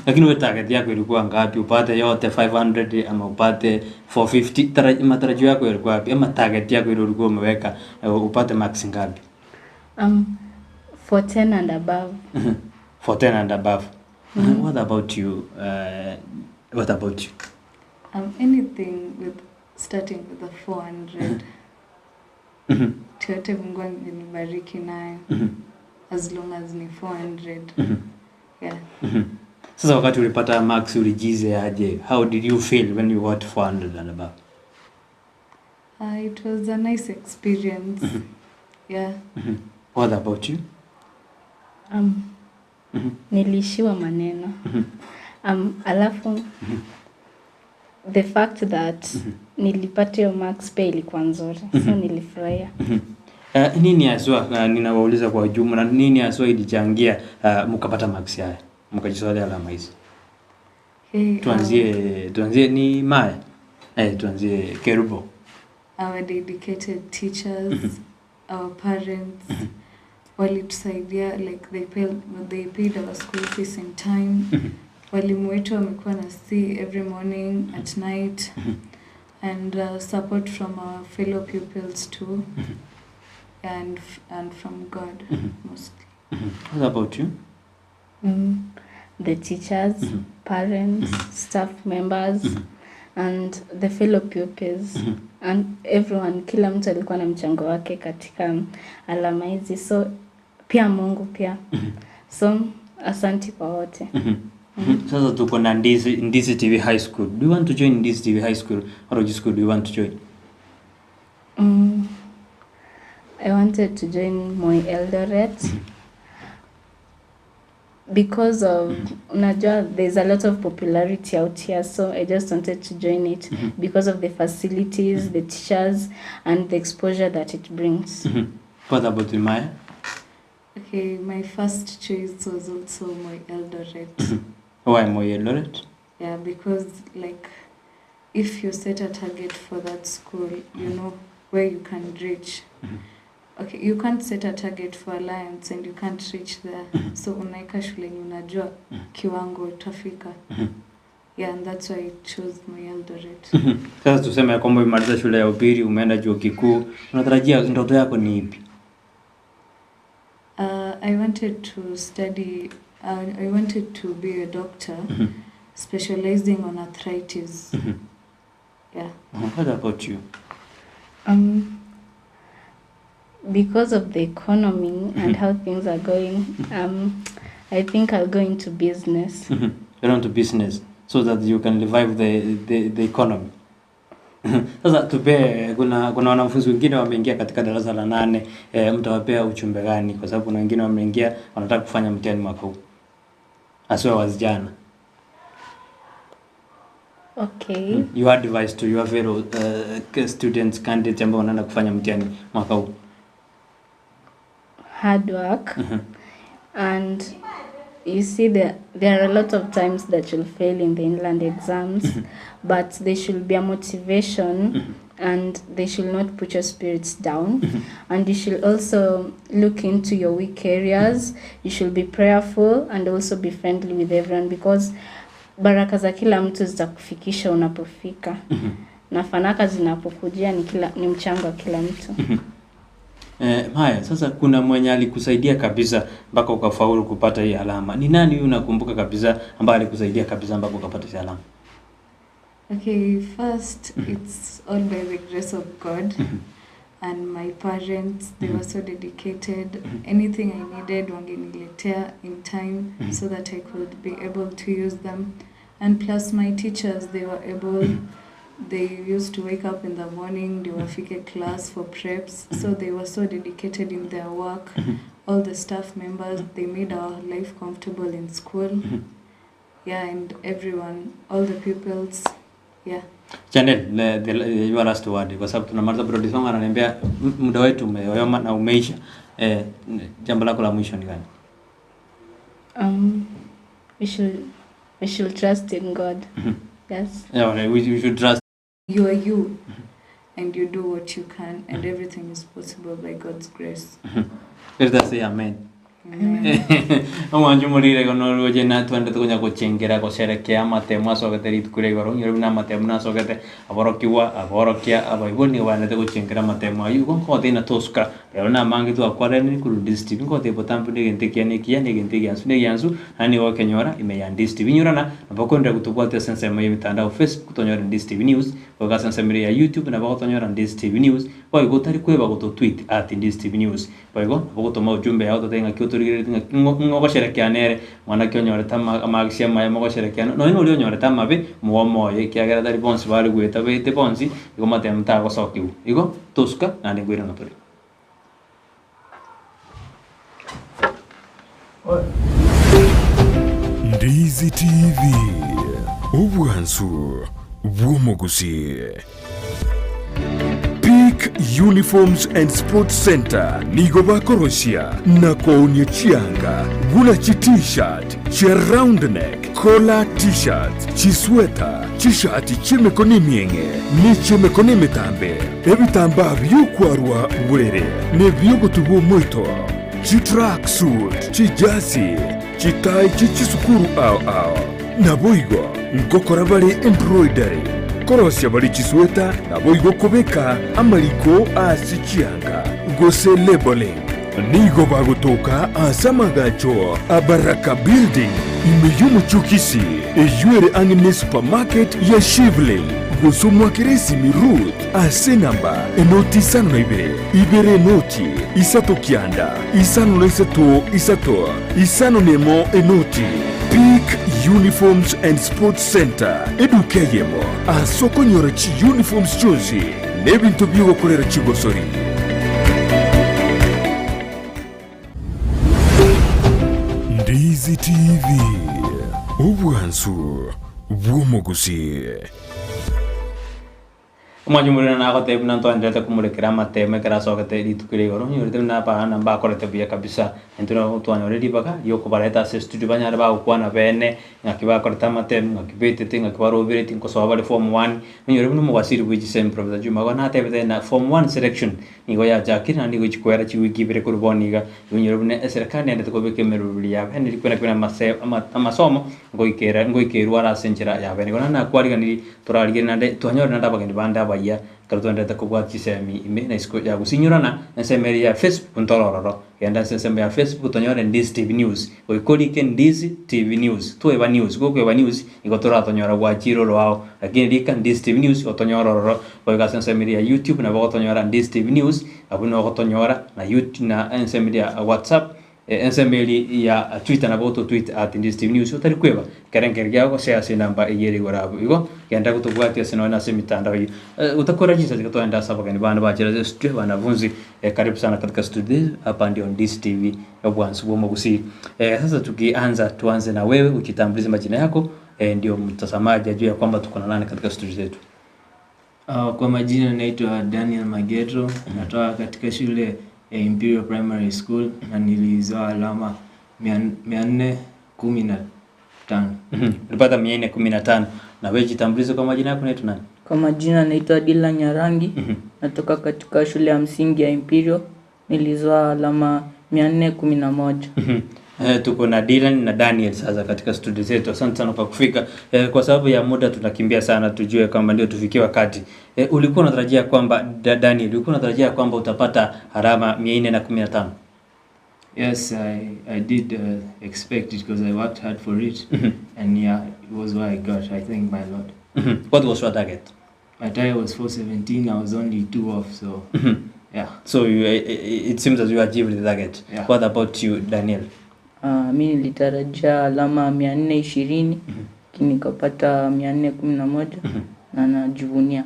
Speaker 2: Lakini wewe target yako ilikuwa ngapi? Upate yote 500 ama upate 450? Matarajio yako yalikuwa wapi? Ama target yako ile ulikuwa umeweka upate max ngapi?
Speaker 16: 410 and above.
Speaker 2: 410 and above. What about you? What about you?
Speaker 15: Anything with starting with a 400. Chochote Mungu angenibariki nayo. As long as ni 400. Yeah.
Speaker 2: Sasa wakati ulipata max ulijize aje? How did you feel when you got 400 and above?
Speaker 15: It was a nice experience. Yeah.
Speaker 2: What about you?
Speaker 16: Niliishiwa maneno. Alafu the fact that nilipata hiyo max pia ilikuwa nzuri. So nilifurahia.
Speaker 2: Nini haswa ninawauliza kwa jumla, nini haswa ilichangia mkapata max haya? Mkajisolea alama hizi.
Speaker 15: Hey,
Speaker 2: Tuanzie ni Maya. Tuanzie Kerubo.
Speaker 15: Our dedicated teachers, our parents walitusaidia, like they paid our school fees in time. Walimu wetu wamekuwa na si every morning, at night, and support from our fellow pupils too, and from God mostly.
Speaker 2: What about you?
Speaker 16: The teachers, parents, staff members, and the fellow pupils, and everyone. Kila mtu alikuwa na mchango wake katika alama hizi, so pia Mungu pia. So asante kwa wote.
Speaker 2: Sasa tuko na Ndizi TV High School. Do you want to join Ndizi TV High School or which school do you want to join?
Speaker 16: I wanted to join Moi Eldoret because of unajua there's a lot of popularity out here, so I just wanted to join it because of the facilities, the teachers, and the exposure that it brings.
Speaker 2: What about you, Maya?
Speaker 15: Okay, my first choice was also Moi Eldoret.
Speaker 2: Why Moi Eldoret?
Speaker 15: Yeah, because if you set a target for that school, you know where you can reach. Okay, you can't set a target for Alliance and you can't reach there. So unaeka shule yenye unajua kiwango utafika. Yeah, and that's why I chose Moi Eldoret.
Speaker 2: Sasa tuseme ya kwamba umemaliza shule ya upili, umeenda chuo kikuu, unatarajia ndoto yako ni ipi?
Speaker 15: I wanted to study, I wanted to be a doctor, specializing on arthritis. Yeah.
Speaker 2: What about you?
Speaker 16: Because of the economy and how things are going, I think I'll go into business.
Speaker 2: Go into business so that you can revive the economy. Sasa tupe, kuna wanafunzi wengine wameingia katika darasa la 8, mtawapea ujumbe gani? Kwa sababu kuna wengine wameingia wanataka kufanya mtihani mwaka huu. Haswa wasichana.
Speaker 16: Okay.
Speaker 2: Your advice to your fellow students, candidates ambao wanaenda kufanya mtihani mwaka huu.
Speaker 16: Hard work. And you see there are a lot of times that you'll fail in the inland exams, but there should be a motivation and they should not put your spirits down. And you should also look into your weak areas. You should be prayerful and also be friendly with everyone, because baraka za kila mtu zitakufikisha unapofika. Na fanaka zinapokujia ni mchango wa kila mtu.
Speaker 2: Maya, sasa kuna mwenye alikusaidia kabisa mpaka ukafaulu kupata hii alama. Ni nani huyu unakumbuka kabisa ambaye alikusaidia kabisa mpaka ukapata hii alama?
Speaker 15: Okay, first it's all by the grace of God. And my parents, they were so dedicated. Anything I needed, wangeniletea in time so that I could be able to use them. And plus my teachers, they were able, they used to wake up in the morning, they wafike class for preps. So they were so dedicated in their work. All the staff members, they made our life comfortable in school. Yeah, and everyone, all the pupils, yeah.
Speaker 2: Chanel, your last word, kwa sababu tunamaliza. Brody Song ananiambia muda wetu umeyoyoma na umeisha. Jambo lako la mwisho ni gani?
Speaker 16: We should trust in God. Yes.
Speaker 2: Yeah, we should trust.
Speaker 15: You are you, and you do what you can, and everything is possible by God's grace.
Speaker 2: Let us say amen. Omwancho omorire igo noroche natwendete konya gochengera gosherekea amatemo asogete rituko ria igoro, onyore buna amatemo nasogete, aborokigwa, aborokia, abaibori nigo baendete gochengera amatemo aywo, igo nkogotebia ng'a tosuka, rero namange twakwaranire korwa DSTV, nkogotebia botambe buna egento ekiya na ekiya, na egento egiansu na egiansu, naende nigo okenyora ime ya DSTV. Inyorana, nabo okoenderea gotobwatia ase ensemo ya emitandao Facebook, tonyore DSTV News, goika ase ensemo eria ya YouTube nabo ogotonyora DSTV News, boigo otari kweba gototweet at DSTV News. Boigo, nabo ogotoma ujumbe yao totebe ng'aki otorigereretie ng'aki ng'o ng'o ogosherekea nere, mwana ki onyorete ama amaagisi amaya mogosherekea nonya noria onyorete amabe, moe omoyo ekiagera tari bonsi bare goeta baete bonsi, igo amatemo tagosokigwa. Igo, tosuka, naende nkoirana tore.
Speaker 1: Ndizi TV, obwansu bw'omogusii. Peak Uniforms and Sports Centre nigo bakorosia na koonia chianga buna chi T-shirt, chia round neck, collar T-shirts, chisweta, chishati chi'emekono emieng'e ne chi'emekono emetambe, ebitambaa bi'okwarwa borere na ebi'ogotuba omoito, chitrack suit, chijasi, chitai chie chisukuru ao ao. Naboigo ngokora bare embroidery, korosia bare chisweta, naboigo kobeka amariko ase chianga, gose labeling. Nigo bagotoka ase amagacho a Baraka Building, ime y'omochie o Kisii, eyio ere ang'e ne supermarket ya Shivling, gose omwakere esimi Ruth ase enamba enoti 52 2 0 3 9 53 3 51 enoti. Peak Uniforms and Sports Centre, eduka eyemo ase okonyora chiuniforms chionsi na ebinto bi'ogokorera chigosori. Ndizi TV, obwansu bw'omogusii.
Speaker 2: Omwancha omorero nagotebia buna ntwaenderete komorekera amatemo ekero asogete rituko ria igoro, onyorete buna abana mbakorete buya kabisa, intwe nabo twanyora ribaga riokobareta ase estudio banyare bagokwana beene, ng'aki bakorete amatemo, ng'aki baetete, ng'aki barobereti, nkosoa bare form one, onyore buna omowaziri bwe chisemi Professor Juma igo natebete ng'a form one selection nigo yachakire naende nigo echikwera chiwiki ibere korwa bono iga, onyore buna eserekari nendete kobeka emeroberi yabo yaani rikwena kwena amase ama amasomo ngoikera ngoikerwa are ase enchera ya bene. Igo naende nakwariganirie Torarigererie naende twanyore naende abageni bande abayia ekero twenderete kobwata chisemi ime na isiko ya gosinyorana ensemo eria ya Facebook ntore ororo. Genda ase ensemo ya Facebook tonyore Ndizi TV News goika orike Ndizi TV News toeba news gokoeba news igo toratonyora gwachire oroao lakini rika Ndizi TV News otonyore ororo goika ase ensemo eria ya YouTube nabo ogotonyora Ndizi TV News abwo nogotonyora na YouTube na ensemo eria ya WhatsApp Ensemo eria ya Twitter nabo ototweet at Ndizi TV News otari kweba ekerengerio kiao gose ase enamba eyio ere igoro abwo. Igo genda gotobwatia ase nonya ase emitandao eyio. Otakora chinsa tiga togende ase abageni bande bachire ase studio wanafunzi karibu sana katika studio hapa ndio Ndizi TV obwansu bwa omogusii. Sasa tukianza tuanze na wewe ujitambulishe majina yako ndio mtazamaji ajue ya kwamba tuko na nani katika studio zetu.
Speaker 11: Kwa majina naitwa Daniel Mageto, natoka katika shule ya Imperial Primary School na nilizoa alama 415.
Speaker 2: Ulipata 415. Na wewe jitambulishe kwa majina yako unaitwa nani?
Speaker 17: Kwa majina naitwa Dylan Nyarangi, natoka katika shule ya msingi ya Imperial, nilizoa alama 411.
Speaker 2: Tuko na Dylan na Daniel sasa katika studio zetu. Asante sana kwa kufika. Kwa sababu ya muda tunakimbia sana, tujue kwamba ndio tufikie wakati. Ulikuwa unatarajia kwamba Daniel, ulikuwa unatarajia kwamba utapata alama 415?
Speaker 11: Yes, I did expect it because I worked hard for it. And yeah, it was what I got. I thank my Lord.
Speaker 2: What was your target?
Speaker 11: My target was 417. I was only 2 off, so yeah.
Speaker 2: So it seems as you achieved the target.
Speaker 11: Yeah.
Speaker 2: What about you, Daniel?
Speaker 17: Mi nilitarajia alama 420, lakini nikapata 411 na najivunia.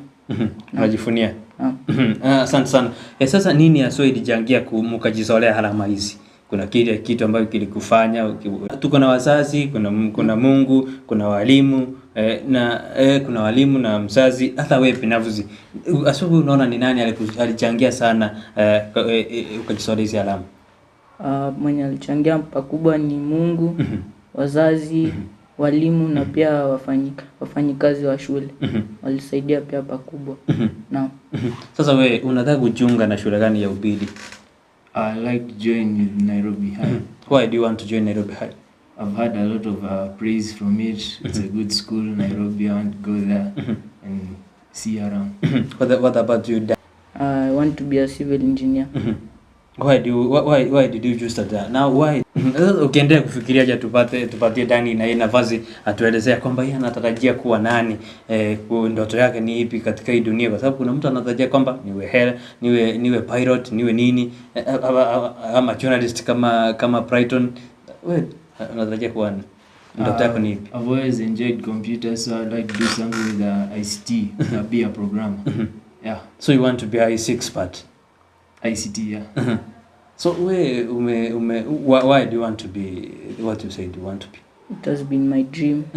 Speaker 2: Unajivunia?
Speaker 17: Naam.
Speaker 2: Asante sana. Sasa nini haswa ilichangia mkajizolea alama hizi? Kuna kile kitu ambacho kilikufanya tuko na wazazi, kuna Mungu, kuna walimu na kuna walimu na mzazi, hata wewe binafsi. Haswa wewe unaona ni nani alichangia sana ukajizolea hizi alama?
Speaker 17: Mwenye alichangia pakubwa ni Mungu, wazazi, walimu na pia wafanyikazi wa shule. Walisaidia pia pakubwa. Naam.
Speaker 2: Sasa wewe unataka kujiunga na shule gani ya upili?
Speaker 11: I like to join with Nairobi High.
Speaker 2: Why do you want to join Nairobi High?
Speaker 11: I've had a lot of uh, praise from it. It's a good school, Nairobi. I want to go there and see around.
Speaker 2: What, what about you, Dan?
Speaker 17: I want to be a civil engineer.
Speaker 2: Why do you, why, why did you choose that? Now why? Sasa ukiendelea kufikiria acha tupate tupatie Dani na yeye nafasi atuelezea kwamba yeye anatarajia kuwa nani, eh, ndoto yake ni ipi katika hii dunia, kwa sababu kuna mtu anatarajia kwamba niwe hela, niwe niwe pilot, niwe nini, eh, ama, ama, ama journalist kama kama Brighton. Wewe unatarajia kuwa nani? Ndoto yako ni ipi?
Speaker 11: I've always enjoyed computers, so I'd like to do something with ICT, be a programmer. Yeah.
Speaker 2: So you want to be a IC expert?
Speaker 11: ICT, yeah.
Speaker 2: So we ume, ume, why, why do you want to be what you said you want to be?
Speaker 17: It has been my dream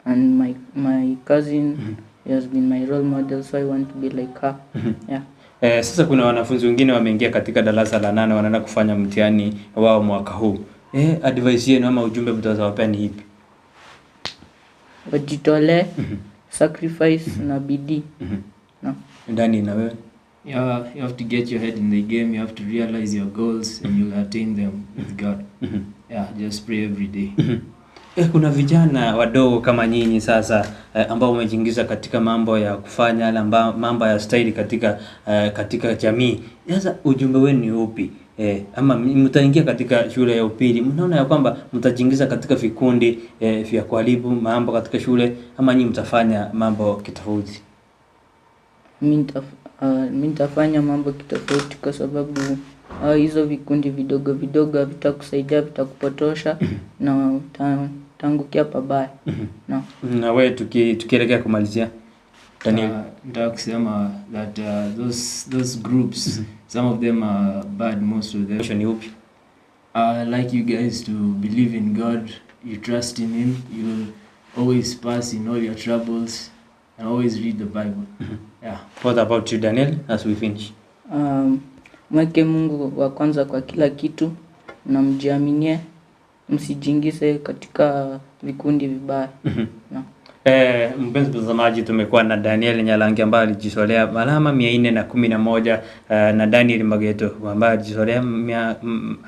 Speaker 17: and my my cousin has been my role model so I want to be like her. Yeah.
Speaker 2: Eh, sasa kuna wanafunzi wengine wameingia katika darasa la nane wanaenda kufanya mtihani wao mwaka huu. Eh, advice yenu ama ujumbe mtaweza wapea ni ipi?
Speaker 17: Wajitolee, sacrifice na bidii. No.
Speaker 2: Ndani na wewe?
Speaker 11: Yeah, you have to get your head in the game. You have to realize your goals and you'll attain them with God. Yeah, just pray every day.
Speaker 2: Eh, kuna vijana wadogo kama nyinyi sasa eh, ambao umejiingiza katika mambo ya kufanya yale mambo ya staili katika eh, katika jamii. Sasa ujumbe wenu ni upi? Eh, ama mtaingia katika shule ya upili, mnaona ya kwamba mtajiingiza katika vikundi eh, vya kuharibu mambo katika shule ama nyinyi mtafanya mambo kitofauti?
Speaker 17: Mi uh, nitafanya mambo kitofauti kwa sababu uh, hizo vikundi vidogo vidogo havitakusaidia, vitakupotosha na utaangukia pabaya. No.
Speaker 2: Na wewe tuki, tukielekea kumalizia Daniel.
Speaker 11: Nataka kusema that those those groups some of them are bad, most of them.
Speaker 2: Ni upi?
Speaker 11: I like you guys to believe in God, you trust in him, you'll always pass in all your troubles and always read the Bible. Yeah.
Speaker 2: What about you Daniel as we finish?
Speaker 17: Um, mweke Mungu wa kwanza kwa kila kitu na mjiaminie, msijiingize katika vikundi vibaya. No.
Speaker 2: Eh, mpenzi mtazamaji, tumekuwa na Daniel Nyalangi ambaye alijizolea alama 411 eh, na Daniel Mageto ambaye alijizolea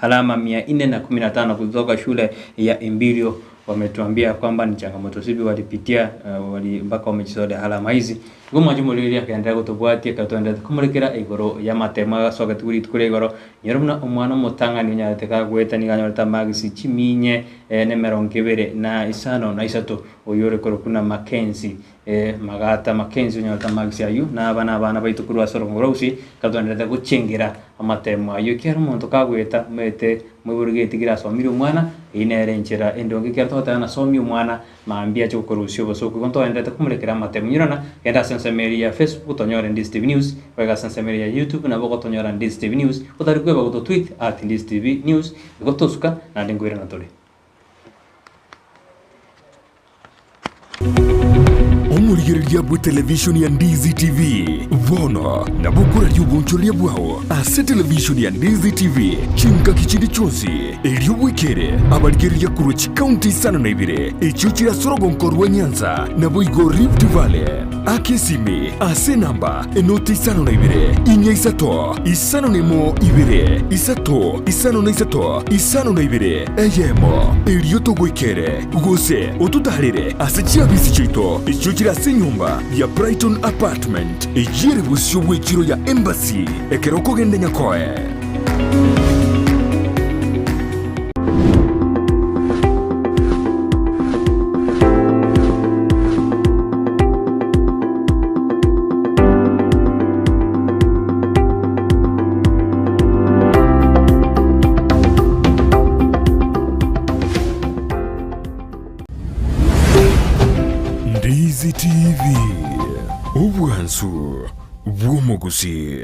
Speaker 2: alama 415 kutoka shule ya Embilio. Wametuambia kwamba ni changamoto zipi walipitia uh, wali, mpaka wamejizolea alama hizi guma jumuliri akaendelea gutubwatia akatuendelea kumurekera igoro ya matemo agacoka tuguri tukuri igoro nyoro muna omwana omotang'ani onyarete kagwetani ganyorete magisi chiminye eh, ne emerongo ebere na isano na isato oyo ore korokwa na Mackenzie eh, magata Mackenzie onyorete magisi aywo na abana abana baito korwa ase orogongo rwa gusii katwenderete gochengera amatemo aywo ekero omonto kagweta omanyete moiborwe gete kerasomire omwana eywo nere enchera endonge ekero togoteba nasomia omwana mambia ache gokorusia obosooku igo ntoenderete komorekera amatemo nyirona genda ase ensemo eria ya Facebook otonyore Ndizi TV News goika ase ensemo eria ya YouTube nabo ogotonyora Ndizi TV News otari kweba gototweet at Ndizi TV News igo tosuka naende nkoirana tore.
Speaker 1: Omorigereria bw'etelevishoni ya Ndizi TV bono nabo okoraria obonchoreria bwao ase televishoni ya Ndizi TV chingaki chinde chionsi erio bwekere abarigereria korwa chikaunti isano na ibere echio chire ase orogonko rwa Nyanza naboigo Rift Valley. Aka esimi ase enamba enoti isano na ibere, inya isato, isano na emo ibere, isato, isano na isato, isano na ibere, eyemo, erio togoikere, gose ototaarere ase chiabisi chiaito echio chire ase enyomba ya Brighton Apartment, eyio ere bosio bw'echiro ya Embassy, ekero okogenda Nyakoe. Ndizi TV, obwansu bw'omogusii.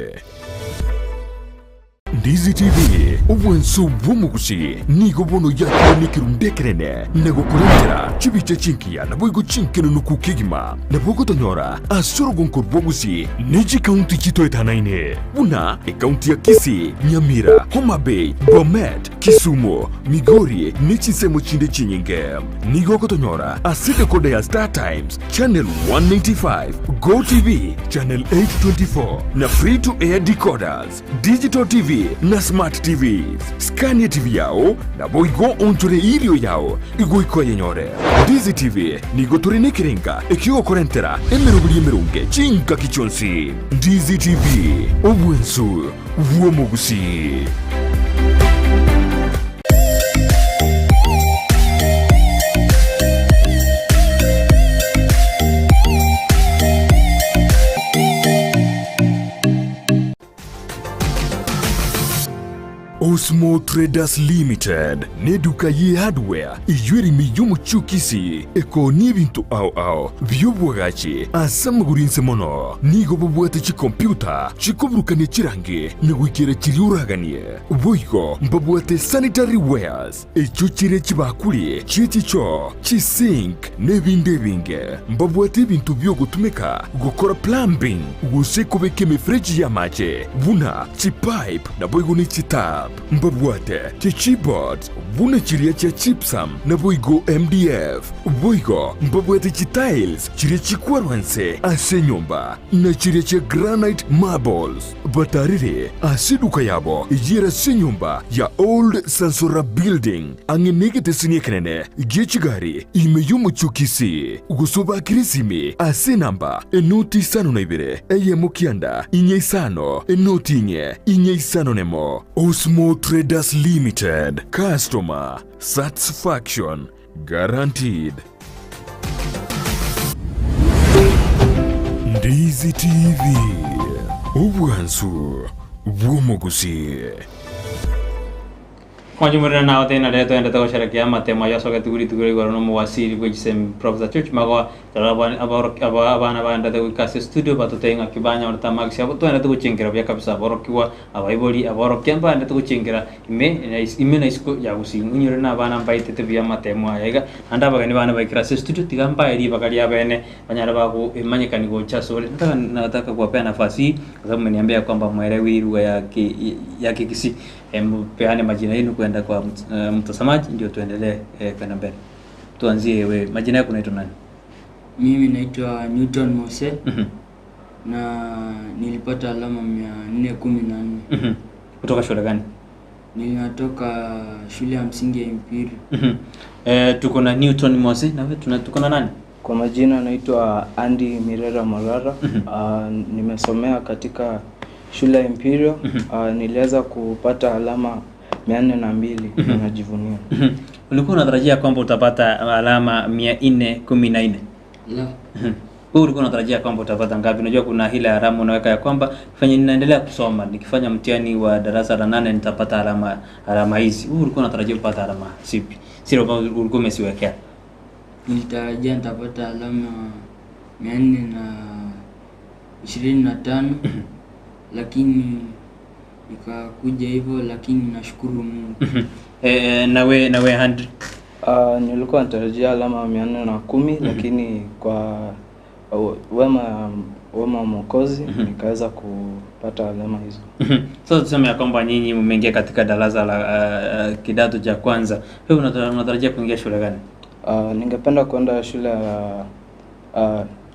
Speaker 1: Ndizi TV, obwansu bw'omogusii nigo bono yakire nekerundu ekerene na gokorentera chibicha chinkiya naboigo chinkenunuku kegima nabo ogotonyora ase orogonko rw'ogusii ne chikaunti chitoetanaine buna ekaunti ya Kisii, Nyamira, Homa Bay, Bomet, Kisumu, Migori ne chinsemo chinde chinyinge. Nigo ogotonyora ase decoder ya Star Times, channel 195, Go TV, channel 824 na free to air decoders, digital TV na smart TVs. Scan TV yao naboigo onchore irio yao igoika oyenyore. Ndizi TV nigo tore nekerenga ekiogokorentera emeroberi emeronge chingaki chionsi. Ndizi TV, obwensu bw'omogusii. Osmo Traders Limited neduka ye hardware eyio ere ime y'omochie o Kisii ekoonia ebinto ao ao bi'obwagachi ase amagoro inse mono. Nigo bobwate chikompyuta chikoburukania chirangi na goikera chiria oraganie. Boigo mbabwate sanitary wares echio chire chibakuri chie chichoo, chisink na ebinde ebinge. Mbabwate ebinto bi'ogotumeka gokora plumbing gose kobeka emefereji y'amache buna chipipe naboigo ne chitap. Mbabwate chichipboards buna chiria chia gypsum naboigo MDF. Boigo mbabwate chitiles chiria chikwarwa nse ase enyomba na chiria chia granite marbles. Batarire ase eduka yabo eyio ere ase enyomba ya Old Sansora Building ang'e negeteseni ekenene gie chigari ime y'omochie o Kisii. Gose obakere esimi ase enamba enoti isano na ibere eyemo kianda inye isano enoti inye inye isano nemo. Osmo Traders Limited, Customer Satisfaction Guaranteed. Ndizi TV, obwansu bw'omogusii.
Speaker 2: Mwanchumurire nao tena rero twendete gosherekea amatemo ayio asogetigwe rituko ria igoro n'omowasiri bwe chisemi Professor George Magoha. Torore abana baendete goika ase estudio batotebie ng'aki banyorete amarks abo twendete gochengera buya kabisa aborokigwa abaibori aborokia mbaendete gochengera ime ime na isiko ya gusii onyore na abana mbaetete buya amatemo aya iga naende abageni bane baikire ase estudio tiga mbae ribaga ria bene banyare bago emanyekani gocha asore nataka nataka kuwapea nafasi hii kwa sababu mmeniambia kwamba hamuelewi lugha ya ki ya kikisii mpeane majina yenu kwenda kwa mtazamaji ndio tuendelee kwenda mbele. Tuanzie wewe, majina yako unaitwa nani?
Speaker 17: Mimi naitwa Newton Mose na nilipata alama 414.
Speaker 2: Kutoka shule gani?
Speaker 17: Ninatoka shule ya msingi ya Imperial.
Speaker 2: Tuko na Newton Mose na wewe tuna tuko na nani?
Speaker 3: Kwa majina naitwa Andy Mirera Morara. Nimesomea katika shule ya Imperial. Niliweza kupata alama 402 na najivunia.
Speaker 2: Ulikuwa unatarajia kwamba utapata alama 414?
Speaker 17: La.
Speaker 2: Wewe ulikuwa unatarajia kwamba utapata ngapi? Unajua kuna ile alama unaweka ya kwamba fanya ninaendelea kusoma, nikifanya mtihani wa darasa la nane nitapata alama hizi. Wewe ulikuwa unatarajia kupata alama zipi? Sio ambazo ulikuwa umesiwekea.
Speaker 17: Nilitarajia nitapata alama 425 lakini ikakuja hivyo, lakini nashukuru Mungu.
Speaker 2: Na we Andrew?
Speaker 3: Nilikuwa natarajia alama 410 lakini kwa wema wa Mwokozi nikaweza kupata alama hizo.
Speaker 2: Sasa tuseme ya kwamba nyinyi mmeingia katika darasa la kidato cha kwanza. Wewe unatarajia kuingia shule gani?
Speaker 3: Ningependa kwenda shule ya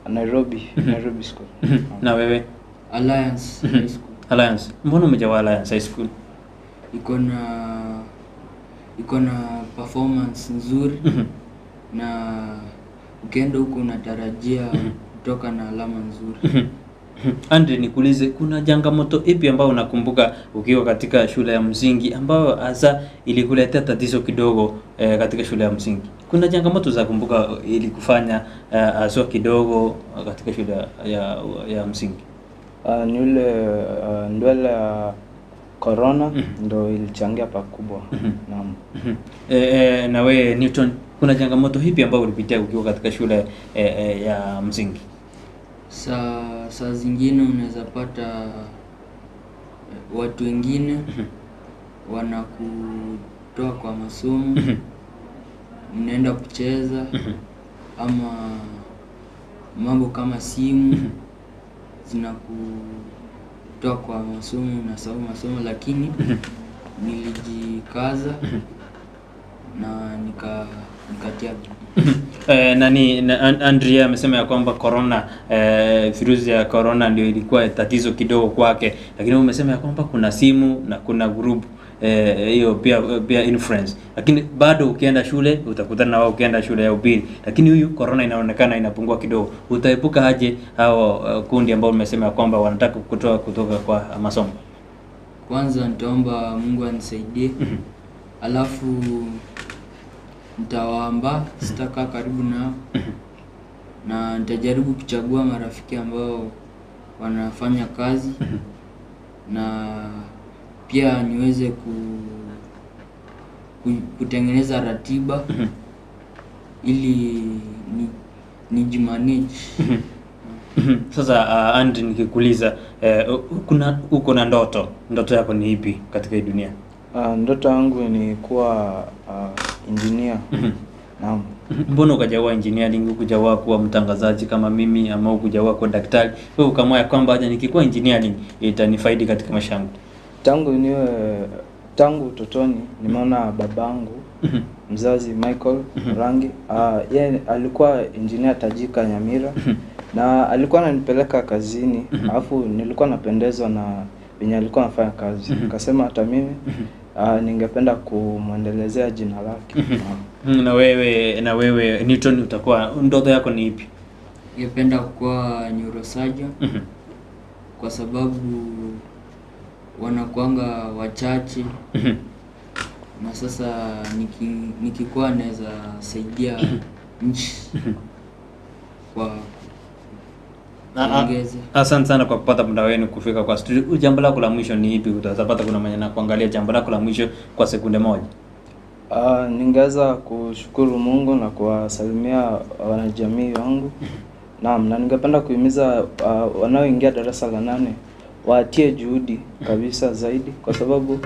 Speaker 3: Nairobi, Nairobi School.
Speaker 2: Na wewe?
Speaker 17: Alliance High School.
Speaker 2: Alliance. Mbona umejawa Alliance High School?
Speaker 17: Iko na performance nzuri na ukienda huko unatarajia kutoka na alama nzuri.
Speaker 2: Andre, nikuulize, kuna changamoto ipi ambayo unakumbuka ukiwa katika shule ya msingi ambayo hasa ilikuletea tatizo kidogo katika shule ya msingi? Kuna changamoto za kumbuka ilikufanya haswa kidogo katika shule ya msingi?
Speaker 3: Ni ule ndwele ya corona ndo ilichangia pakubwa. Naam.
Speaker 2: Na we Newton, kuna changamoto ipi ambayo ulipitia ukiwa katika shule ya msingi?
Speaker 17: Saa zingine unaweza pata watu wengine wanakutoa kwa masomo, mnaenda kucheza ama mambo kama simu zinakutoa kwa masomo, unasahau masomo, lakini Nilijikaza na nika nikatia bidii.
Speaker 2: Eh, nani na, Andrea amesema ya kwamba corona virusi ya corona ndio ilikuwa tatizo kidogo kwake, lakini wewe umesema ya kwamba kuna simu na kuna group hiyo pia influence, lakini bado ukienda shule utakutana na wao ukienda shule ya upili, lakini huyu corona inaonekana inapungua kidogo. Utaepuka aje hao kundi ambao umesema ya kwamba wanataka kutoa kutoka kwa masomo?
Speaker 17: Kwanza nitaomba Mungu anisaidie, alafu nitawaomba, sitakaa karibu nao, na nitajaribu kuchagua marafiki ambao wanafanya kazi, na pia niweze kutengeneza ratiba ili nijimanage.
Speaker 2: Sasa Andri, nikikuuliza kuna uko na ndoto, ndoto yako ni ipi katika hii dunia?
Speaker 3: Ndoto yangu ni kuwa engineer. Naam.
Speaker 2: Mbona ukajawa engineering, hukujawa kuwa mtangazaji kama mimi ama hukujawa kuwa daktari? Wewe ukaamua ya kwamba acha nikikuwa engineering itanifaidi katika maisha yangu.
Speaker 3: Tangu utotoni nimeona babangu mzazi Michael Rangi, yeye alikuwa engineer tajika Nyamira, na alikuwa ananipeleka kazini, alafu nilikuwa napendezwa na venye alikuwa anafanya kazi. Nikasema hata mimi ningependa kumwendelezea jina lake.
Speaker 2: Na wewe Newton, utakuwa ndoto yako ni ipi?
Speaker 17: Ningependa kuwa neurosurgeon kwa sababu wanakuanga wachache, na sasa nikikuwa naweza saidia nchi kwa kuongeza.
Speaker 2: Asante sana kwa kupata muda wenu kufika kwa studio. Jambo lako la mwisho ni ipi? Utapata kuna mwenye kuangalia jambo lako la mwisho kwa sekunde moja.
Speaker 3: Ningeweza kushukuru Mungu na kuwasalimia wanajamii wangu. Naam, na ningependa kuhimiza wanaoingia darasa la 8 watie juhudi kabisa zaidi, kwa sababu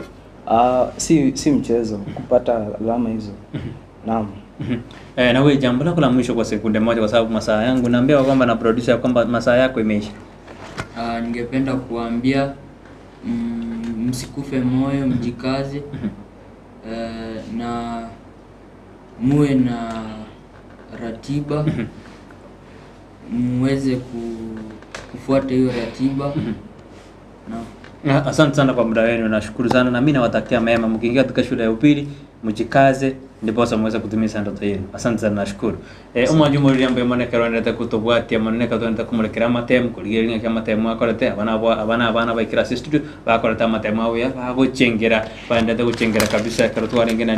Speaker 3: si mchezo kupata alama hizo. Naam.
Speaker 2: Na wewe jambo lako la mwisho kwa sekunde moja, kwa sababu masaa yangu naambiwa kwamba na producer kwamba masaa yako imeisha.
Speaker 17: Ningependa kuambia msikufe moyo, mjikaze, na muwe na ratiba, muweze kufuata hiyo ratiba. Naam.
Speaker 2: Asante sana kwa muda wenu, nashukuru sana, na mimi nawatakia mema. Mkiingia katika shule ya upili mjikaze, ndiposa muweze kutimiza ndoto yenu. Asante sana, nashukuru. Omwalimu uri ambaye monekero ndete kutobwatia moneka twendete kumurekera amatemu kurigereria kia amatemu akorete abana bo abana abana baikira ase studio bakorete amatemu abo ya bagochengera baendete gochengera kabisa. Ekero twarenge na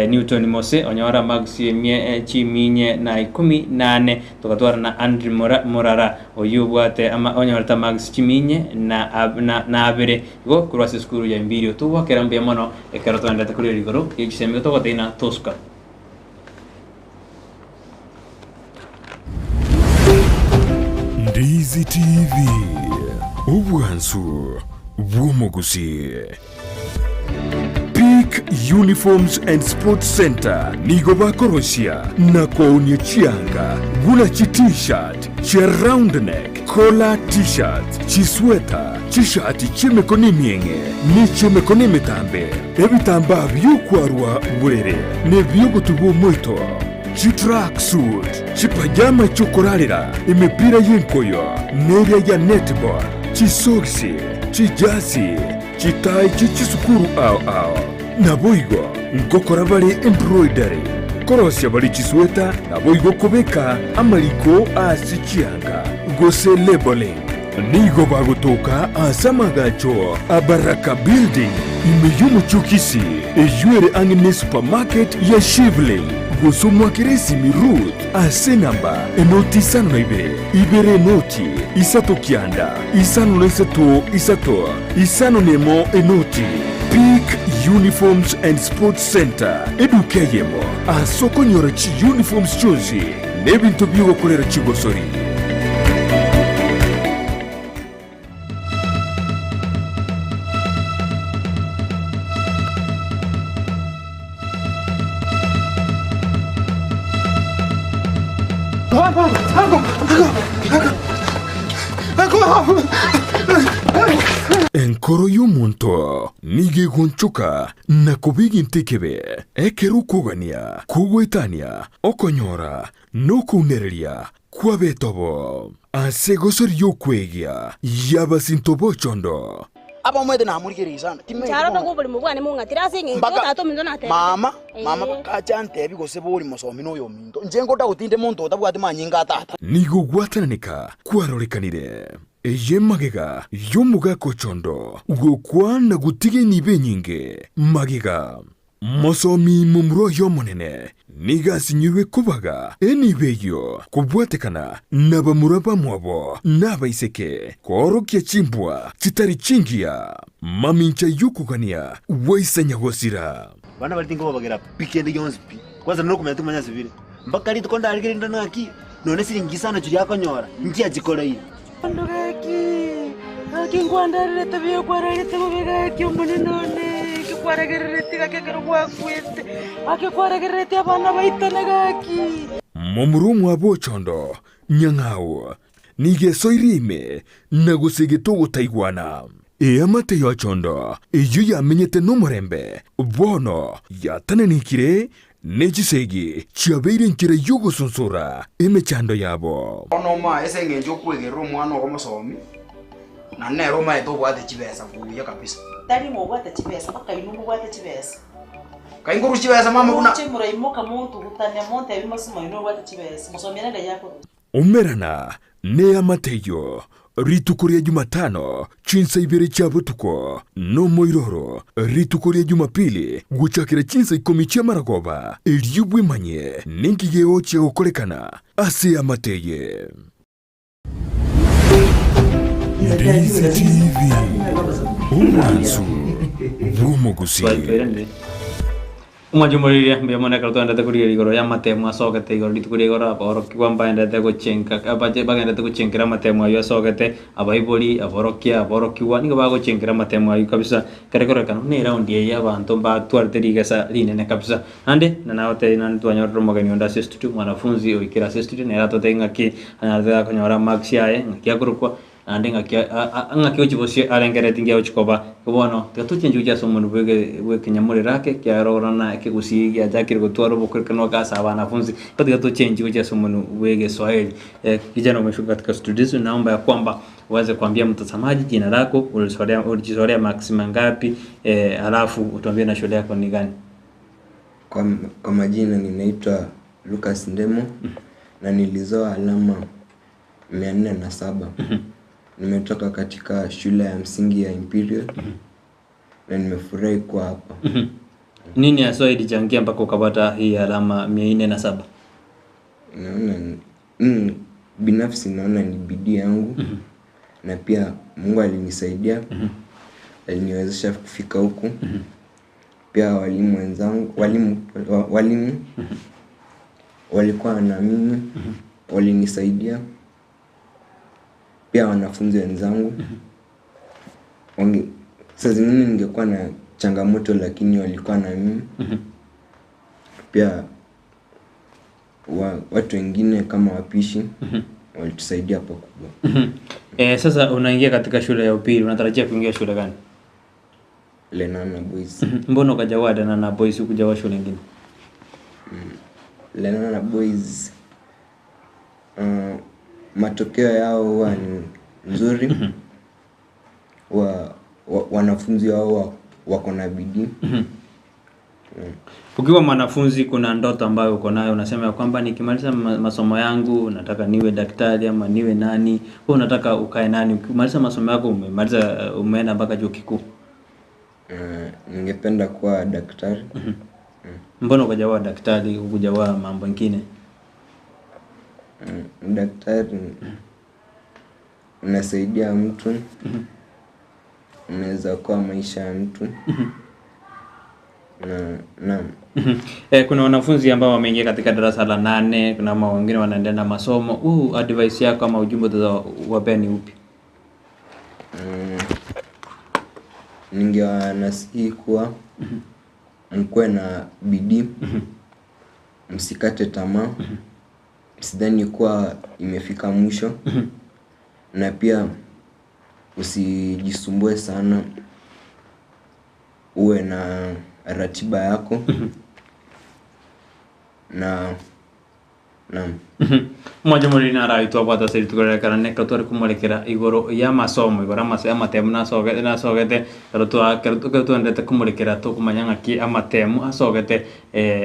Speaker 2: Newton Mose onyora marks emie chiminye na 18, tukatwara na Andrew Morara oyu obwate ama onyorete marks chiminye na abere igo korwa ase esukuru ya Imperial. Togwakera mbuya mono ekero twaendete koria rigoro echisembe togoteina tosuka.
Speaker 1: Ndizi TV, obwansu bw'omogusi. Peak Uniforms and Sports Center nigo bakorosia na koonia chianga buna chi t-shirt, chi round neck, collar t-shirt, chisweta, chishati chi'emikono emieng'e ne chi'emikono emetambe, ebitambaa bi'okwarwa borere na ebi'ogotuba omoito, chitracksuit, chipajama chi'okorarera, emepira y'enkoyo, neria ya netball, chisogisi, chijasi, chitai chi'chisukuru ao ao. Naboigo nkokora bare embroidery, korosia bare chisweta, naboigo kobeka amariko ase chianga gose labeling. Nigo bagotoka ase amagacho a Baraka Building ime y'omochie o Kisii, eywo ere ang'e ne supermarket ya Shivling. Gose omwakere esimi Ruth ase enamba enoti isano na ibere, ibere enoti, isato kianda, isano na isato isato, isano na emo enoti. Peak Uniforms and Sports Center, eduka eyemo ase okonyora chiuniforms chionsi na ebinto bi'ogokorera chigosori. Enkoro y'omonto nigo egonchoka na koba egento ekebe, ekero okogania kogoetania okonyora na okounereria kw'abetobo. Ase egosori y'okwegia y'abasinto b'ochondo.
Speaker 10: Abamwete namorigereria sana, timanyeti
Speaker 18: Ncharo
Speaker 10: bono.
Speaker 18: togo oborimo bwane mong'atire ase eng'encho
Speaker 10: Mpaka
Speaker 18: tata ominto natebete.
Speaker 10: mama, mama
Speaker 18: Ee.
Speaker 10: bakacha antebi gose bori mosomi noyo ominto. Inche ngoda gotinde monto otabwati manyinga a tata.
Speaker 1: Nigo gwatananeka kwarorekanire. Eye magega y'omogaka ochondo gokwa na gotiga enibo enyinge magega. Mosomi momura oye omonene nigo asinyirwe kobaga enibo eyio kobwatekana nabamura bamwabo na abaiseke koorokia chimbwa chitari chingiya, mamincha y'okogania gwaisa nyagosira.
Speaker 12: Bana baria tinkobabagera pi kende gionsi pi. Kwanza nokomanya timanya ase bire. Mpaka rituko ndarigere rinde ng'aki, nonya siringi isano chiria akonyora, nchiachikoreire.
Speaker 13: Onde gaki, gaki nkwandererete buya okwararete bobe gaki omonene one, eki kwaragerereti gaki ekero gwakwete, gaki kwaragerereti abana baitane gaki.
Speaker 1: Momura omwabo ochondo nyang'au nigo esoire ime na gosegete ogotaigwana. Eamate y'ochondo eyio yamenyete nomorembe bono yatananekire Ne chisegi chiabeire enchera y'ogosunsura emechando yabo.
Speaker 10: Bono omoaye ase engencho okwegerera omwana ogo mosomi, na nere omaete obwate chibesa buya kabisa.
Speaker 14: Tari ng'a obwate chibesa, mpaka inwe mobwate chibesa.
Speaker 10: Kai nkorusia chibesa mama buna.
Speaker 14: Moche moraimoka montugutane montebie mosimo inwe obwate chibesa, mosomi ere ng'ai akorwa.
Speaker 1: Umerana neamate eyio rituko ria Jumatano chinsa ibere chia botuko, nomoiroro rituko ria Jumapili gochakera chinsa ikomi chi'amaragoba, erio bwemanyie ninki gegochia gokorekana ase eamate eye. Ndisi TV, obwansu bw'omogusii.
Speaker 2: Omwancho omorigereria, mbuya mono ekero twagenderete korigereria igoro y'amatemo asogete igoro rituko ria igoro, aborokigwa mbagenderete gochenka abache bagenderete gochenkera amatemo aywo asogete, abaibori, aborokia, aborokigwa, nigo bagochenkera amatemo aywo kabisa, ekero ekororekana buna eraundi eye abanto mbatwarete rigesa rinene kabisa. Naende, na nagotebia naende twanyorire omogeni onde ase estudio, mwanafunzi oikire ase estudio, nere atotebie ng'aki anyarete gakonyora amarks aye, ng'aki akorokwa. Naende ng'aki ng'aki gochia bosio arengereretie ngiya gochia koba. Bono, tiga tochenche gochia ase omonwa bw'ege bw'ekenyamorero ake, ekiagera ororo na ekegusii giachakire gotwara obokorekanu ase abanafunzi, igo tiga tochenche gochia ase omonwa bw'egeswahili. Kijana umefika katika studio zetu, naomba ya kwamba uweze kuambia mtazamaji jina lako, ulisolea ulijisolea marks mangapi, halafu utuambie na shule yako ni gani.
Speaker 19: Kwa, kwa majina ninaitwa Lucas Ndemo na nilizoa alama 407. Nimetoka katika shule ya msingi ya Imperial na nimefurahi kuwa hapa.
Speaker 2: Nini haswa ilichangia mpaka ukapata hii alama 407?
Speaker 19: Naona binafsi naona ni bidii yangu na pia Mungu alinisaidia, aliniwezesha kufika huku. Pia walimu wenzangu, walimu walimu walikuwa na mimi, walinisaidia. Pia wanafunzi wenzangu wange, saa zingine ningekuwa na changamoto lakini walikuwa na mimi. Pia watu wengine kama wapishi walitusaidia pakubwa.
Speaker 2: Sasa unaingia katika shule ya upili, unatarajia kuingia shule gani?
Speaker 19: Lenana Boys.
Speaker 2: Mbona ukajawa Lenana Boys hukujawa shule ingine?
Speaker 19: Lenana Boys matokeo yao huwa ni nzuri. Wanafunzi wao wako na bidii.
Speaker 2: Ukiwa mwanafunzi kuna ndoto ambayo uko nayo, unasema ya kwamba nikimaliza masomo yangu nataka niwe daktari ama niwe nani. Wewe unataka ukae nani ukimaliza masomo yako, umemaliza umeenda mpaka chuo kikuu?
Speaker 19: Ningependa kuwa daktari.
Speaker 2: Mbona ukajawa daktari hukujawa mambo mengine?
Speaker 19: Daktari unasaidia mtu, unaweza okoa maisha ya mtu. Na naam.
Speaker 2: Kuna wanafunzi ambao wameingia katika darasa la 8, kuna ama wengine wanaendelea na masomo. Huu advice yako ama ujumbe utawapea ni upi?
Speaker 19: Ningewanasihi kuwa mkuwe na bidii, msikate tamaa, msidhani kuwa imefika mwisho, na pia Usijisumbue sana, uwe na ratiba yako na naam.
Speaker 2: Omonche moriri naro aye twabwate ase rituko riria ekero nekero tware komorekera igoro y'amasomo igoro amase amatemu nasoge nasogete ekero twa ekero ekero twaenderete komorekera tokomanya ng'aki amatemu asogete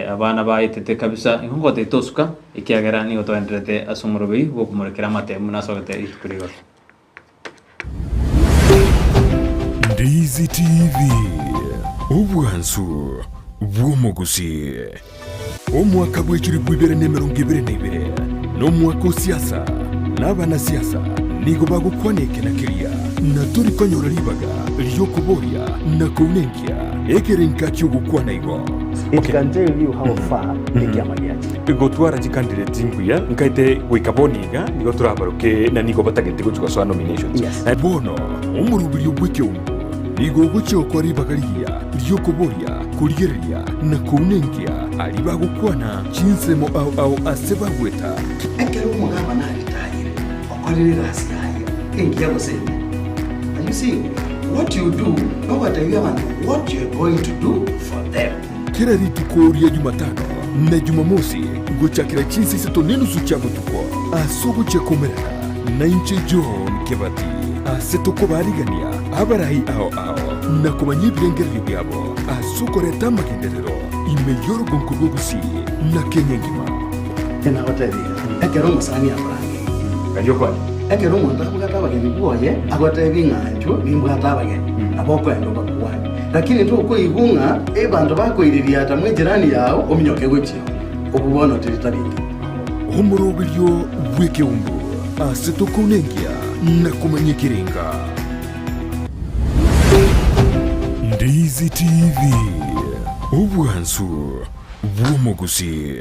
Speaker 2: abana baetete kabisa igo ngotebia tosuka ekiagera nigo twaenderete ase omoroberi bwokomorekera amatemu nasogete rituko ria igoro.
Speaker 1: Ndizi TV, obwansu bw'omogusii. Omwaka bw'echilifu ibere na emerongo ebere na ibere nomwaka o siasa, na abanasiasa nigo bagokwana eke na keria, na tori konyora ribaga ri'okoboria na kounenkia ekerenka ki'ogokwana igo.
Speaker 8: It can tell you how far ekiama giachire.
Speaker 1: Gotwara chicandidate mbuya nkaete goika bono iga nigo torabaroke na nigo batagete gochia gosoa nominations.
Speaker 8: Yes.
Speaker 1: Bono omoroberio bw'ekeungo nigo ogochia gokoa ribaga rigiya ri'okoboria, korigereria, na kounenkia aria bagokwana chinsemo ao ao ase bagweta.
Speaker 9: Ekero omogabana aritayire, okorire egasi yaye engiya gose embe. And you see, what you do, nogotebia abanto what you are going to do for them.
Speaker 1: Kera rituko ria Jumatano na Jumamosi gochakera chinsa isato nenusu chia botuko, ase ogochia komerana nainche John Kebati, ase tokobaarigania abarai ao ao na komanya ebirengererio biabo ase okoreta amagenderero ime y'orogonko rwa Gusii na Kenya engima.
Speaker 9: Nagotebirie, ekero omosani akorangeria, ekero omonto abwate abageni bwoye, agotebi ng'a inchuo nimbwate abageni, nabo okoenda obakwanie. Lakini tokoigwa ng'a abanto bakoiririata mw'ejirani yao ominyoke gochia oo, obwo bono teri tabia engiya.
Speaker 1: Omoroberio bw'ekeumbu ase tokounenkia na komanya ekerenga. Ndizi TV, obwansu bw'omogusii.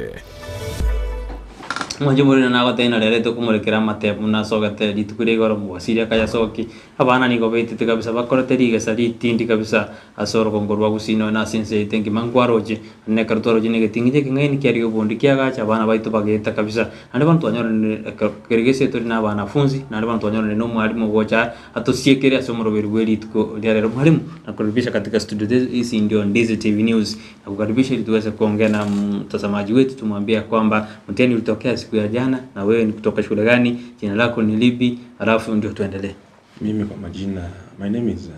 Speaker 2: Omwancho omorero nagotebia na rero tokomorekera amatemo nasogete rituko ria igoro mogosiria akayasokia. Abana nigo baetete kabisa bakorete rigesa ritindi kabisa ase orogongo rwa Gusii nonya na ase ense yaito engima nkwaroche, naende ekero twaroche na egeting'inche ekeng'aini kiaria obondi kiagacha abana baito bagaeta kabisa. Naende bono twanyoranire ekero kere gese tore na abanafunzi naende bono twanyoranire na omwalimu ogocha atosiekere ase omoroberi bwe rituko ria rero. Mwalimu, nakukaribisha katika studio hizi ndio Ndizi TV News. Nakukaribisha ili tuweze kuongea na mtazamaji wetu, tumwambie ya kwamba mtihani ulitokea siku ya jana, na wewe ni kutoka shule gani, jina lako ni lipi, halafu ndio tuendelee.
Speaker 18: Mimi kwa majina, my name is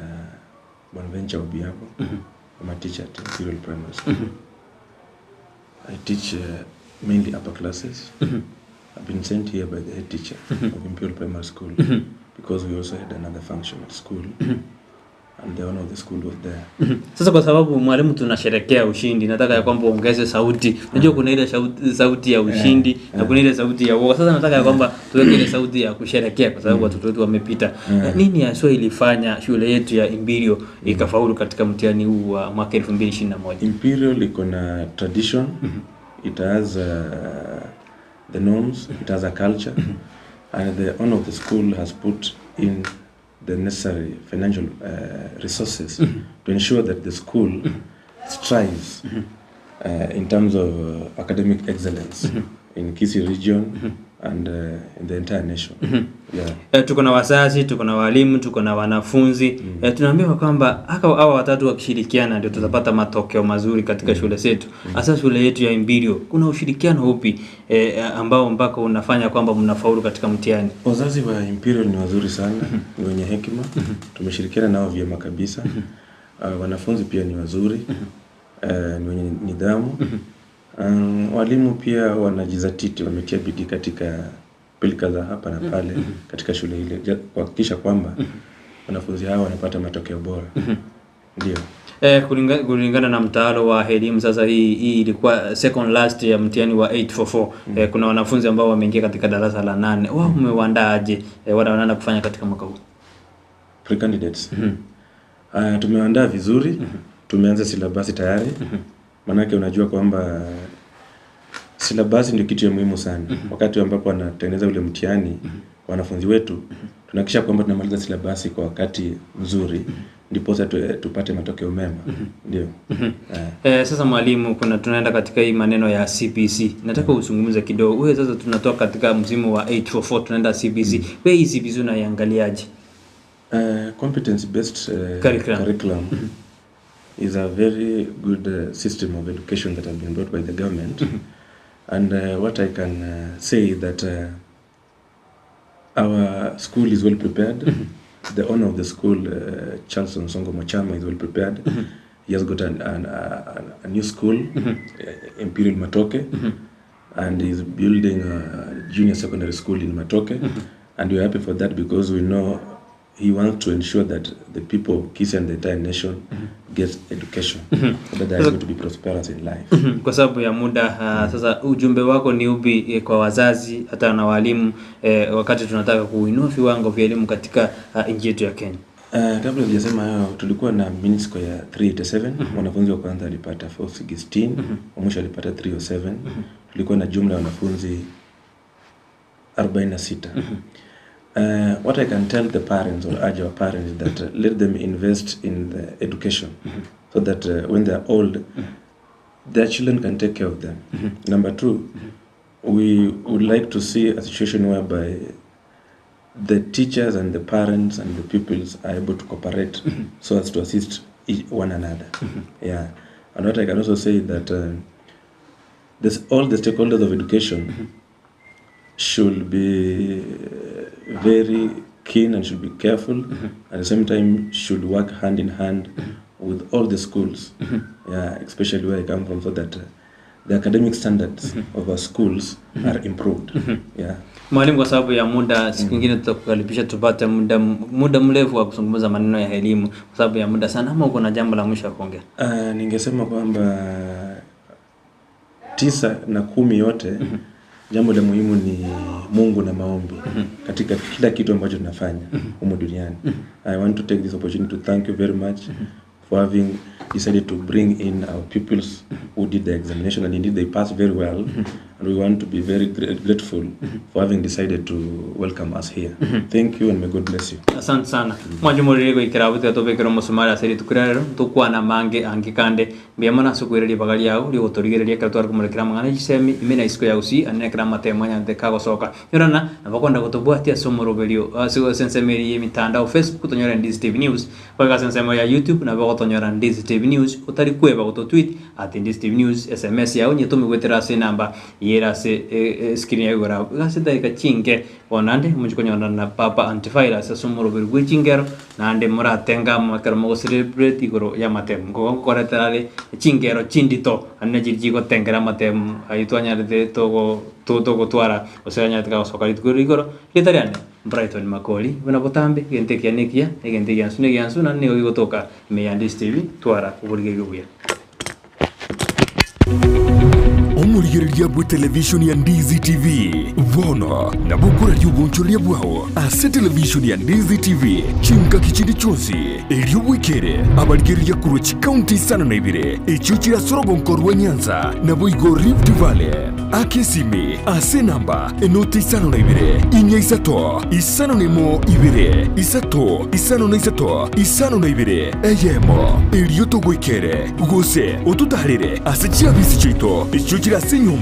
Speaker 18: Bonaventure Obiabo. I'm a teacher at Imperial Primary School. I teach mainly upper classes. I've been sent here by the head teacher of Imperial Primary School because we also had another function at school and the owner of the school was there.
Speaker 2: Sasa kwa sababu mwalimu, tunasherekea ushindi, nataka ya kwamba uongeze sauti. Unajua kuna ile sauti, sauti ya ushindi na kuna ile sauti ya uoga. Sasa nataka ya kwamba tuweke ile sauti ya kusherekea kwa sababu watoto wetu wamepita. Nini haswa ilifanya shule yetu ya Imperial ikafaulu katika mtihani huu wa mwaka 2021?
Speaker 18: Imperial iko na tradition. It has the norms, it has a culture, and the owner of the school has put in the necessary financial resources to ensure that the school strives in terms of academic excellence in Kisii region and in the entire nation. Yeah.
Speaker 2: Tuko na wazazi, tuko na walimu, tuko na wanafunzi. Tunaambiwa kwamba hawa watatu wakishirikiana ndio tutapata matokeo mazuri katika shule zetu. Hasa shule yetu ya Imperial, kuna ushirikiano upi ambao mpaka unafanya kwamba mnafaulu katika mtihani?
Speaker 18: Wazazi wa Imperial ni wazuri sana, ni wenye hekima. Tumeshirikiana nao vyema kabisa. Wanafunzi pia ni wazuri, ni wenye nidhamu. Walimu pia wanajizatiti, wametia bidii katika pilika za hapa na pale katika shule ile kuhakikisha kwamba wanafunzi hawa wanapata matokeo bora. Ndio.
Speaker 2: Kulingana na mtaala wa elimu sasa, hii ilikuwa second last ya mtihani wa 844. Kuna wanafunzi ambao wameingia katika darasa la 8. Wao mmewaandaaje? Wale wanaenda kufanya katika mwaka huu?
Speaker 18: Pre-candidates. Tumewaandaa vizuri. Tumeanza silabasi tayari. Manake unajua kwamba silabasi ndio kitu ya muhimu sana. Wakati ambapo wanatengeneza ule mtihani wanafunzi wetu, tunahakikisha kwamba tunamaliza silabasi kwa wakati mzuri, ndiposa tupate matokeo mema. Ndio.
Speaker 2: Sasa mwalimu, tunaenda katika hii maneno ya CBC. Nataka uzungumze kidogo. Wewe sasa tunatoka katika msimu wa 844 tunaenda CBC. Wewe hii CBC unaiangaliaje?
Speaker 18: Competency based
Speaker 2: Curriculum.
Speaker 18: curriculum is a very good system of education that has been brought by the government. And what I can say that our school is well prepared. The owner of the school, Charles Onsongo Mochama, is well prepared. He has got a new school, Imperial Matoke, and he's building a junior secondary school in Matoke. And we're happy for that because we know he wants to ensure that the people of Kisii and the entire nation get education so that they are able to be prosperous in life.
Speaker 2: Kwa sababu ya muda sasa ujumbe wako ni upi kwa wazazi hata na walimu wakati tunataka kuinua viwango vya elimu katika nchi yetu ya Kenya?
Speaker 18: Kabla sijasema hayo, tulikuwa na mean score ya 387. Mwanafunzi wa kwanza alipata 416, wa mwisho alipata 307. Tulikuwa na jumla ya wanafunzi 46. What I can tell the parents or urge our parents is that let them invest in the education so that when they are old, their children can take care of them. Number two, we would like to see a situation whereby the teachers and the parents and the pupils are able to cooperate so as to assist one another. Yeah. And what I can also say that all the stakeholders of education should be very keen and should be careful, at the same time should work hand in hand with all the schools, yeah, especially where I come from, so that the academic standards of our schools are improved. Yeah.
Speaker 2: Mwalimu, kwa sababu ya muda, siku nyingine tutakukaribisha tupate muda mrefu wa kuzungumza maneno ya elimu, kwa sababu ya muda sana. Ama uko na jambo la mwisho ya kuongea?
Speaker 18: Ningesema kwamba 9 na 10 yote, jambo la muhimu ni Mungu na maombi katika kila kitu ambacho tunafanya humu duniani. I want to take this opportunity to thank you very much for having decided to bring in our pupils who did the examination, and indeed they passed very well. And we want to be very grateful for having decided to welcome us here. Thank you and may God bless you.
Speaker 2: Asante sana. Mwajumurire gwikira bute tubikira musumari asiri tukurero tukwana mange angikande mbiamo na sukwiriria bagali yao riguturigereria kera twari kumurekera mang'ana gisemi imena isiko ya usi anene kera matemo nyante kagosoka yorana nabakwenda gutubwatia ase omoroberio ase ensemo ya mitandao Facebook tonyora Ndizi TV News kwega ase ensemo ya YouTube nabo gotonyora Ndizi TV News utari kweba gototweet at Ndizi TV News SMS yao nyetumigwetera ase namba yera ase screen ya igoro gase dakika chinke onande muchikonyora na papa antivirus ase omoroberi bwe chingero nande muratenga makero mogo celebrate igoro ya matemu ngo ngokoreterare chingero chindito anene chiri chigotengera matemu ayi twanyarete togo togotwara osanyarete kagosoka rituko igoro ritariane Brighton Makori buna botambe gente kia nekia egente giansu ne giansu na nigo gigotoka ime ya Ndizi TV twara oborigerio buya.
Speaker 1: Omorigereria bwe television ya Ndizi TV bono nabokora ry'obonchoria bwao ase television ya Ndizi TV chinka kichindi chonsi erio bwikere abarigereria korwa chikaunti 52 echio chirasorogonkorwa Nyanza nabo igo Rift Valley akesimi ase namba enoti 52 inya 3 5 1 2 3 5 3 52 eyemo erio togwikere gose otutarire ase chiabisi chiaito echio chirase nyomba.